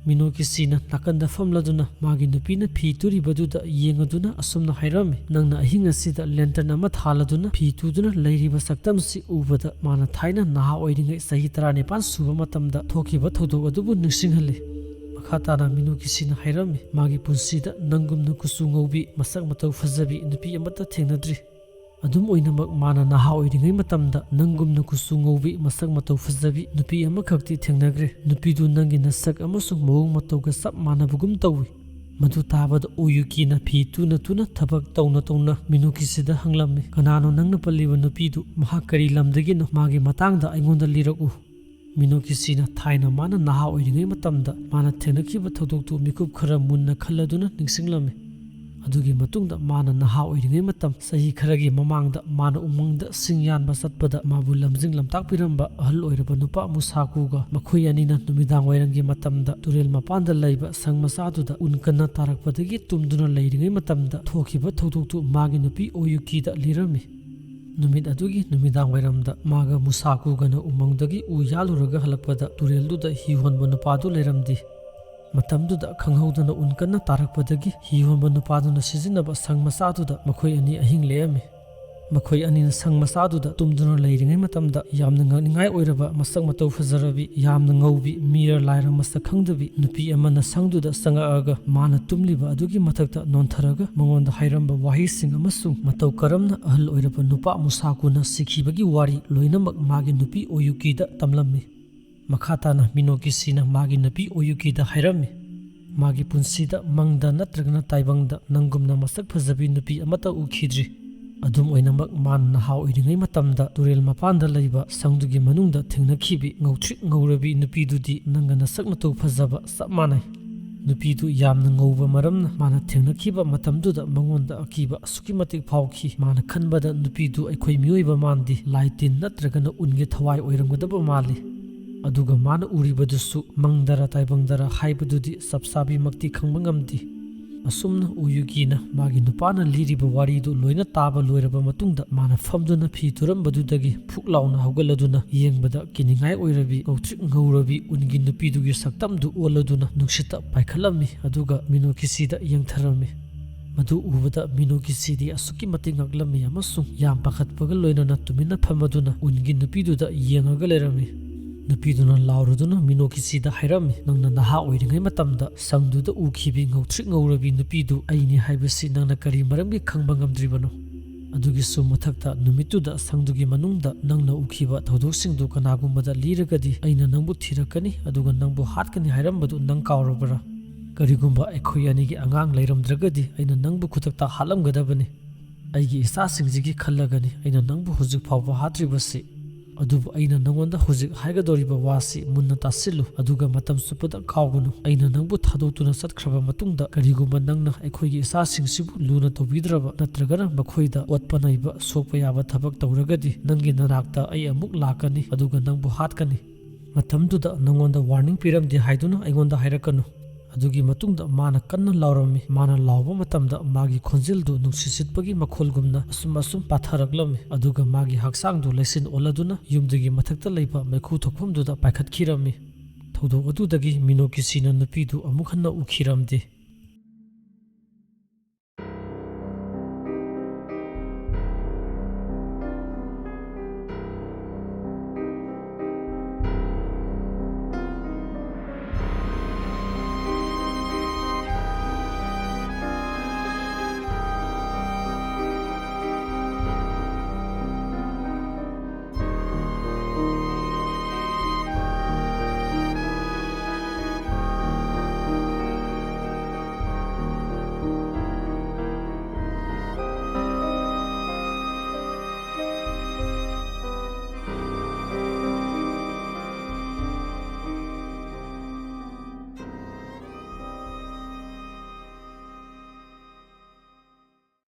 ꯃꯤꯅꯣꯀꯤꯁꯤꯅ ꯅꯥꯀꯟꯗ ꯐꯝꯂꯗꯨꯅ ꯃꯥꯒꯤ ꯅꯨꯄꯤꯅ ꯐꯤ ꯇꯨꯔꯤꯕꯗꯨꯗ ꯌꯦꯡꯉꯗꯨꯅ ꯑꯁꯨꯝꯅ ꯍꯥꯏꯔꯝꯃꯤ, "ꯅꯪꯅ ꯑꯍꯤꯡ ꯑꯁꯤꯗ ꯂꯦꯟꯇꯔꯟ ꯑꯃ ꯊꯥꯜꯂꯗꯨꯅ ꯐꯤ ꯇꯨꯗꯨꯅ ꯂꯩꯔꯤꯕ ꯁꯛꯇꯝꯁꯤ ꯎꯕꯗ ꯃꯥꯅ ꯊꯥꯏꯅ ꯅꯍꯥ ꯑꯣꯏꯔꯤꯉꯩ ꯆꯍꯤ ꯇꯔꯥꯅꯤꯄꯥꯟ ꯁꯨꯕ ꯃꯇꯝꯗ ꯊꯣꯛꯈꯤꯕ ꯊꯧꯗꯣꯛ ꯑꯗꯨꯕꯨ ꯅꯤꯡꯁꯤꯡꯍꯜꯂꯤ꯫" ꯃꯈꯥ ꯇꯥꯅ ꯃꯤꯅꯣꯀꯤꯁꯤꯅ ꯍꯥꯏꯔꯝꯃꯤ, "ꯃꯥꯒꯤ ꯄꯨꯟꯁꯤꯗ ꯅꯪꯒꯨꯝꯅ ꯀꯨꯆꯨ ꯉꯧꯕꯤ, ꯃꯁꯛ ꯃꯇꯧ ꯐꯖꯕꯤ ꯅꯨꯄꯤ ꯑꯃꯠꯇ ꯊꯦꯡꯅꯗ꯭ꯔꯤ꯫ ꯑꯗꯨꯝ ꯑꯣꯏꯅꯃꯛ, ꯃꯥꯅ ꯅꯍꯥ ꯑꯣꯏꯔꯤꯉꯩ ꯃꯇꯝꯗ ꯅꯪꯒꯨꯝꯅ ꯀꯨꯆꯨ ꯉꯧꯕꯤ, ꯃꯁꯛ ꯃꯇꯧ ꯐꯖꯕꯤ ꯅꯨꯄꯤ ꯑꯃꯈꯛꯇꯤ ꯊꯦꯡꯅꯈ꯭ꯔꯦ꯫ ꯅꯨꯄꯤꯗꯨ ꯅꯪꯒꯤ ꯅꯁꯛ ꯑꯃꯁꯨꯡ ꯃꯑꯣꯡ ꯃꯇꯧꯒ ꯆꯞ ꯃꯥꯟꯅꯕꯒꯨꯝ ꯇꯧꯏ꯫ ꯃꯗꯨ ꯇꯥꯕꯗ ꯑꯣꯌꯨꯀꯤꯅ ꯐꯤ ꯇꯨꯅ ꯇꯨꯅ ꯊꯕꯛ ꯇꯧꯅ ꯇꯧꯅ ꯃꯤꯅꯣꯀꯤꯁꯤꯗ ꯍꯪꯂꯝꯃꯤ, "ꯀꯅꯥꯅꯣ ꯅꯪꯅ ꯄꯜꯂꯤꯕ ꯅꯨꯄꯤꯗꯨ? ꯃꯍꯥꯛ ꯀꯔꯤ ꯂꯝꯗꯒꯤꯅꯣ? ꯃꯥꯒꯤ ꯃꯇꯥꯡꯗ ꯑꯩꯉꯣꯟꯗ ꯂꯤꯔꯛꯎ꯫" ꯃꯤꯅꯣꯀꯤꯁꯤꯅ ꯊꯥꯏꯅ ꯃꯥꯅ ꯅꯍꯥ ꯑꯣꯏꯔꯤꯉꯩ ꯃꯇꯝꯗ ꯃꯥꯅ ꯊꯦꯡꯅꯈꯤꯕ ꯊꯧꯗꯣꯛꯇꯨ ꯃꯤꯀꯨꯞ ꯈꯔ ꯃꯨꯟꯅ ꯈꯜꯂꯗꯨꯅ ꯅꯤꯡꯁꯤꯡꯂꯝꯃꯤ꯫ ꯑꯗꯨꯒꯤ ꯃꯇꯨꯡꯗ ꯃꯥꯅ ꯅꯍꯥ ꯑꯣꯏꯔꯤꯉꯩ ꯃꯇꯝ, ꯆꯍꯤ ꯈꯔꯒꯤ ꯃꯃꯥꯡꯗ ꯃꯥꯅ ꯎꯃꯪꯗ ꯁꯤꯡ ꯌꯥꯟꯕ ꯆꯠꯄꯗ ꯃꯥꯕꯨ ꯂꯝꯖꯤꯡ ꯂꯝꯇꯥꯛꯄꯤꯔꯝꯕ ꯑꯍꯜ ꯑꯣꯏꯔꯕ ꯅꯨꯄꯥ ꯃꯨꯁꯥꯀꯨꯒ ꯃꯈꯣꯏ ꯑꯅꯤꯅ ꯅꯨꯃꯤꯗꯥꯡ ꯋꯥꯏꯔꯝꯒꯤ ꯃꯇꯝꯗ ꯇꯨꯔꯦꯜ ꯃꯄꯥꯟꯗ ꯂꯩꯕ ꯁꯪ ꯃꯆꯥꯗꯨꯗ ꯎꯟ ꯀꯟꯅ ꯇꯥꯔꯛꯄꯗꯒꯤ ꯇꯨꯝꯗꯨꯅ ꯂꯩꯔꯤꯉꯩ ꯃꯇꯝꯗ ꯊꯣꯛꯈꯤꯕ ꯊꯧꯗꯣꯛꯇꯨ ꯃꯥꯒꯤ ꯅꯨꯄꯤ ꯑꯣꯌꯨꯀꯤꯗ ꯂꯤꯔꯝꯃꯤ꯫ ꯅꯨꯃꯤꯠ ꯑꯗꯨꯒꯤ ꯅꯨꯃꯤꯗꯥꯡ ꯋꯥꯏꯔꯝꯗ ꯃꯥꯒ ꯃꯨꯁꯥꯀꯨꯒꯅ ꯎꯃꯪꯗꯒꯤ ꯎ ꯌꯥꯜꯂꯨꯔꯒ ꯍꯜꯂꯛꯄꯗ ꯇꯨꯔꯦꯜꯗꯨꯗ ꯍꯤ ꯍꯣꯟꯕ ꯅꯨꯄꯥꯗꯨ ꯂꯩꯔꯝꯗꯦ꯫ ꯃꯇꯝꯗꯨꯗ ꯈꯪꯍꯧꯗꯅ ꯎꯟ ꯀꯟꯅ ꯇꯥꯔꯛꯄꯗꯒꯤ ꯍꯤ ꯍꯣꯟꯕ ꯅꯨꯄꯥꯗꯨꯅ ꯁꯤꯖꯤꯟꯅꯕ ꯁꯪ ꯃꯆꯥꯗꯨꯗ ꯃꯈꯣꯏ ꯑꯅꯤ ꯑꯍꯤꯡ ꯂꯦꯛꯑꯝꯃꯤ꯫ ꯃꯈꯣꯏ ꯑꯅꯤꯅ ꯁꯪ ꯃꯆꯥꯗꯨꯗ ꯇꯨꯝꯗꯨꯅ ꯂꯩꯔꯤꯉꯩ ꯃꯇꯝꯗ ꯌꯥꯝꯅ ꯉꯛꯅꯤꯡꯉꯥꯏ ꯑꯣꯏꯔꯕ ꯃꯁꯛ ꯃꯇꯧ ꯐꯖꯔꯕꯤ, ꯌꯥꯝꯅ ꯉꯧꯕꯤ, ꯃꯤꯔ ꯂꯥꯏꯔ ꯃꯁꯛ ꯈꯪꯗꯕꯤ ꯅꯨꯄꯤ ꯑꯃꯅ ꯁꯪꯗꯨꯗ ꯆꯪꯉꯛꯑꯒ ꯃꯥꯅ ꯇꯨꯝꯂꯤꯕ ꯑꯗꯨꯒꯤ ꯃꯊꯛꯇ ꯅꯣꯟꯊꯔꯒ ꯃꯉꯣꯟꯗ ꯍꯥꯏꯔꯝꯕ ꯋꯥꯍꯩꯁꯤꯡ ꯑꯃꯁꯨꯡ ꯃꯇꯧ ꯀꯔꯝꯅ ꯑꯍꯜ ꯑꯣꯏꯔꯕ ꯅꯨꯄꯥ ꯃꯨꯁꯥꯀꯨꯅ ꯁꯤꯈꯤꯕꯒꯤ ꯋꯥꯔꯤ ꯂꯣꯏꯅꯃꯛ ꯃꯥꯒꯤ ꯅꯨꯄꯤ ꯑꯣꯌꯨꯀꯤꯗ ꯇꯝꯂꯝꯃꯤ꯫ ꯃꯈꯥ ꯇꯥꯅ ꯃꯤꯅꯣꯀꯤꯁꯤꯅ ꯃꯥꯒꯤ ꯅꯨꯄꯤ ꯑꯣꯌꯨꯀꯤꯗ ꯍꯥꯏꯔꯝꯃꯤ, ꯃꯥꯒꯤ ꯄꯨꯟꯁꯤꯗ ꯃꯪꯗ ꯅꯠꯇ꯭ꯔꯒꯅ ꯇꯥꯏꯕꯪꯗ ꯅꯪꯒꯨꯝꯅ ꯃꯁꯛ ꯐꯖꯕꯤ ꯅꯨꯄꯤ ꯑꯃꯠꯇ ꯎꯈꯤꯗ꯭ꯔꯤ꯫ ꯑꯗꯨꯝ ꯑꯣꯏꯅꯃꯛ, ꯃꯥꯅ ꯅꯍꯥ ꯑꯣꯏꯔꯤꯉꯩ ꯃꯇꯝꯗ ꯇꯨꯔꯦꯜ ꯃꯄꯥꯟꯗ ꯂꯩꯕ ꯁꯪꯗꯨꯒꯤ ꯃꯅꯨꯡꯗ ꯊꯦꯡꯅꯈꯤꯕꯤ ꯉꯧꯇ꯭ꯔꯤꯛ ꯉꯧꯔꯕꯤ ꯅꯨꯄꯤꯗꯨꯗꯤ ꯅꯪꯒ ꯅꯁꯛ ꯅꯇꯧ ꯐꯖꯕ ꯆꯞ ꯃꯥꯟꯅꯩ꯫ ꯅꯨꯄꯤꯗꯨ ꯌꯥꯝꯅ ꯉꯧꯕ ꯃꯔꯝꯅ ꯃꯥꯅ ꯊꯦꯡꯅꯈꯤꯕ ꯃꯇꯝꯗꯨꯗ ꯃꯉꯣꯟꯗ ꯑꯀꯤꯕ ꯑꯁꯨꯛꯀꯤ ꯃꯇꯤꯛ ꯐꯥꯎꯈꯤ꯫ ꯃꯥꯅ ꯈꯟꯕꯗ ꯅꯨꯄꯤꯗꯨ ꯑꯩꯈꯣꯏ ꯃꯤꯑꯣꯏꯕ ꯃꯥꯟꯗꯦ, ꯂꯥꯏ ꯇꯤꯟ ꯅꯠꯇ꯭ꯔꯒꯅ ꯎꯟꯒꯤ ꯊꯋꯥꯏ ꯑꯣꯏꯔꯝꯒꯗꯕ ꯃꯥꯜꯂꯤ꯫ ꯑꯗꯨꯒ ꯃꯥꯅ ꯎꯔꯤꯕꯗꯨꯁꯨ ꯃꯪꯗꯔ ꯇꯥꯏꯕꯪꯗꯔ ꯍꯥꯏꯕꯗꯨꯗꯤ ꯆꯞ ꯆꯥꯕꯤꯃꯛꯇꯤ ꯈꯪꯕ ꯉꯝꯗꯦ꯫ ꯑꯁꯨꯝꯅ ꯑꯣꯌꯨꯀꯤꯅ ꯃꯥꯒꯤ ꯅꯨꯄꯥꯅ ꯂꯤꯔꯤꯕ ꯋꯥꯔꯤꯗꯨ ꯂꯣꯏꯅ ꯇꯥꯕ ꯂꯣꯏꯔꯕ ꯃꯇꯨꯡꯗ, ꯃꯥꯅ ꯐꯝꯗꯨꯅ ꯐꯤ ꯇꯨꯔꯝꯕꯗꯨꯗꯒꯤ ꯐꯨꯛ ꯂꯥꯎꯅ ꯍꯧꯒꯠꯂꯗꯨꯅ ꯌꯦꯡꯕꯗ ꯀꯤꯅꯤꯡꯉꯥꯏ ꯑꯣꯏꯔꯕꯤ ꯉꯧꯇ꯭ꯔꯤꯛ ꯉꯧꯔꯕꯤ ꯎꯟꯒꯤ ꯅꯨꯄꯤꯗꯨꯒꯤ ꯁꯛꯇꯝꯗꯨ ꯑꯣꯜꯂꯗꯨꯅ ꯅꯨꯡꯁꯤꯠꯇ ꯄꯥꯏꯈꯠꯂꯝꯃꯤ꯫ ꯑꯗꯨꯒ ꯃꯤꯅꯣꯀꯤꯁꯤꯗ ꯌꯦꯡꯊꯔꯝꯃꯤ꯫ ꯃꯗꯨ ꯎꯕꯗ ꯃꯤꯅꯣꯀꯤꯁꯤꯗꯤ ꯑꯁꯨꯛꯀꯤ ꯃꯇꯤꯛ ꯉꯛꯂꯝꯃꯤ ꯑꯃꯁꯨꯡ ꯌꯥꯝ ꯄꯥꯈꯠꯄꯒ ꯂꯣꯏꯅꯅ ꯇꯨꯃꯤꯟꯅ ꯐꯝꯃꯗꯨꯅ ꯎꯟꯒꯤ ꯅꯨꯄꯤꯗꯨꯗ ꯌꯦꯡꯉꯒ ꯂꯩꯔꯝꯃꯤ꯫ ꯅꯨꯄꯤꯗꯨꯅ ꯂꯥꯎꯔꯗꯨꯅ ꯃꯤꯅꯣꯀꯤꯁꯤꯗ ꯍꯥꯏꯔꯝꯃꯤ, "ꯅꯪꯅ ꯅꯍꯥ ꯑꯣꯏꯔꯤꯉꯩ ꯃꯇꯝꯗ ꯁꯪꯗꯨꯗ ꯎꯈꯤꯕꯤ ꯉꯧꯇ꯭ꯔꯤꯛ ꯉꯧꯔꯕꯤ ꯅꯨꯄꯤꯗꯨ ꯑꯩꯅꯤ ꯍꯥꯏꯕꯁꯤ ꯅꯪꯅ ꯀꯔꯤ ꯃꯔꯝꯒꯤ ꯈꯪꯕ ꯉꯝꯗ꯭ꯔꯤꯕꯅꯣ? ꯑꯗꯨꯒꯤꯁꯨ ꯃꯊꯛꯇ, ꯅꯨꯃꯤꯠꯇꯨꯗ ꯁꯪꯗꯨꯒꯤ ꯃꯅꯨꯡꯗ ꯅꯪꯅ ꯎꯈꯤꯕ ꯊꯧꯗꯣꯛꯁꯤꯡꯗꯨ ꯀꯅꯥꯒꯨꯝꯕꯗ ꯂꯤꯔꯒꯗꯤ ꯑꯩꯅ ꯅꯪꯕꯨ ꯊꯤꯔꯛꯀꯅꯤ, ꯑꯗꯨꯒ ꯅꯪꯕꯨ ꯍꯥꯠꯀꯅꯤ ꯍꯥꯏꯔꯝꯕꯗꯨ ꯅꯪ ꯀꯥꯎꯔꯕ꯭ꯔꯥ? ꯀꯔꯤꯒꯨꯝꯕ ꯑꯩꯈꯣꯏ ꯑꯅꯤꯒꯤ ꯑꯉꯥꯡ ꯂꯩꯔꯝꯗ꯭ꯔꯒꯗꯤ ꯑꯩꯅ ꯅꯪꯕꯨ ꯈꯨꯗꯛꯇ ꯍꯥꯠꯂꯝꯒꯗꯕꯅꯤ꯫ ꯑꯩꯒꯤ ꯏꯆꯥꯁꯤꯡꯁꯤꯒꯤ ꯈꯜꯂꯒꯅꯤ ꯑꯩꯅ ꯅꯪꯕꯨ ꯍꯧꯖꯤꯛ ꯐꯥꯎꯕ ꯍꯥꯠꯇ꯭ꯔꯤꯕꯁꯤ꯫ ꯑꯗꯨꯕꯨ ꯑꯩꯅ ꯅꯪꯉꯣꯟꯗ ꯍꯧꯖꯤꯛ ꯍꯥꯏꯒꯗꯧꯔꯤꯕ ꯋꯥꯁꯤ ꯃꯨꯟꯅ ꯇꯥꯁꯤꯜꯂꯨ, ꯑꯗꯨꯒ ꯃꯇꯝ ꯆꯨꯞꯄꯗ ꯀꯥꯎꯒꯅꯨ꯫ ꯑꯩꯅ ꯅꯪꯕꯨ ꯊꯥꯗꯣꯛꯇꯨꯅ ꯆꯠꯈ꯭ꯔꯕ ꯃꯇꯨꯡꯗ, ꯀꯔꯤꯒꯨꯝꯕ ꯅꯪꯅ ꯑꯩꯈꯣꯏꯒꯤ ꯏꯆꯥꯁꯤꯡꯁꯤꯕꯨ ꯂꯨꯅ ꯇꯧꯕꯤꯗ꯭ꯔꯕ ꯅꯠꯇ꯭ꯔꯒꯅ ꯃꯈꯣꯏꯗ ꯑꯣꯠꯄ ꯅꯩꯕ, ꯁꯣꯛꯄ ꯌꯥꯕ ꯊꯕꯛ ꯇꯧꯔꯒꯗꯤ, ꯅꯪꯒꯤ ꯅꯅꯥꯛꯇ ꯑꯩ ꯑꯃꯨꯛ ꯂꯥꯛꯀꯅꯤ, ꯑꯗꯨꯒ ꯅꯪꯕꯨ ꯍꯥꯠꯀꯅꯤ꯫ ꯃꯇꯝꯗꯨꯗ ꯅꯪꯉꯣꯟꯗ ꯋꯥꯔꯅꯤꯡ ꯄꯤꯔꯝꯗꯦ ꯍꯥꯏꯗꯨꯅ ꯑꯩꯉꯣꯟꯗ ꯍꯥꯏꯔꯛꯀꯅꯨ꯫" ꯑꯗꯨꯒꯤ ꯃꯇꯨꯡꯗ ꯃꯥꯅ ꯀꯟꯅ ꯂꯥꯎꯔꯝꯃꯤ꯫ ꯃꯥꯅ ꯂꯥꯎꯕ ꯃꯇꯝꯗ ꯃꯥꯒꯤ ꯈꯣꯟꯖꯦꯜꯗꯨ ꯅꯨꯡꯁꯤꯠ ꯁꯤꯠꯄꯒꯤ ꯃꯈꯣꯜꯒꯨꯝꯅ ꯑꯁꯨꯝ ꯑꯁꯨꯝ ꯄꯥꯊꯔꯛꯂꯝꯃꯤ, ꯑꯗꯨꯒ ꯃꯥꯒꯤ ꯍꯛꯆꯥꯡꯗꯨ ꯂꯩꯆꯤꯟ ꯑꯣꯜꯂꯗꯨꯅ ꯌꯨꯝꯗꯨꯒꯤ ꯃꯊꯛꯇ ꯂꯩꯕ ꯃꯩꯈꯨ ꯊꯣꯛꯐꯝꯗꯨꯗ ꯄꯥꯏꯈꯠꯈꯤꯔꯝꯃꯤ꯫ ꯊꯧꯗꯣꯛ ꯑꯗꯨꯗꯒꯤ ꯃꯤꯅꯣꯀꯤꯁꯤꯅ ꯅꯨꯄꯤꯗꯨ ꯑꯃꯨꯛ ꯍꯟꯅ ꯎꯈꯤꯔꯝꯗꯦ꯫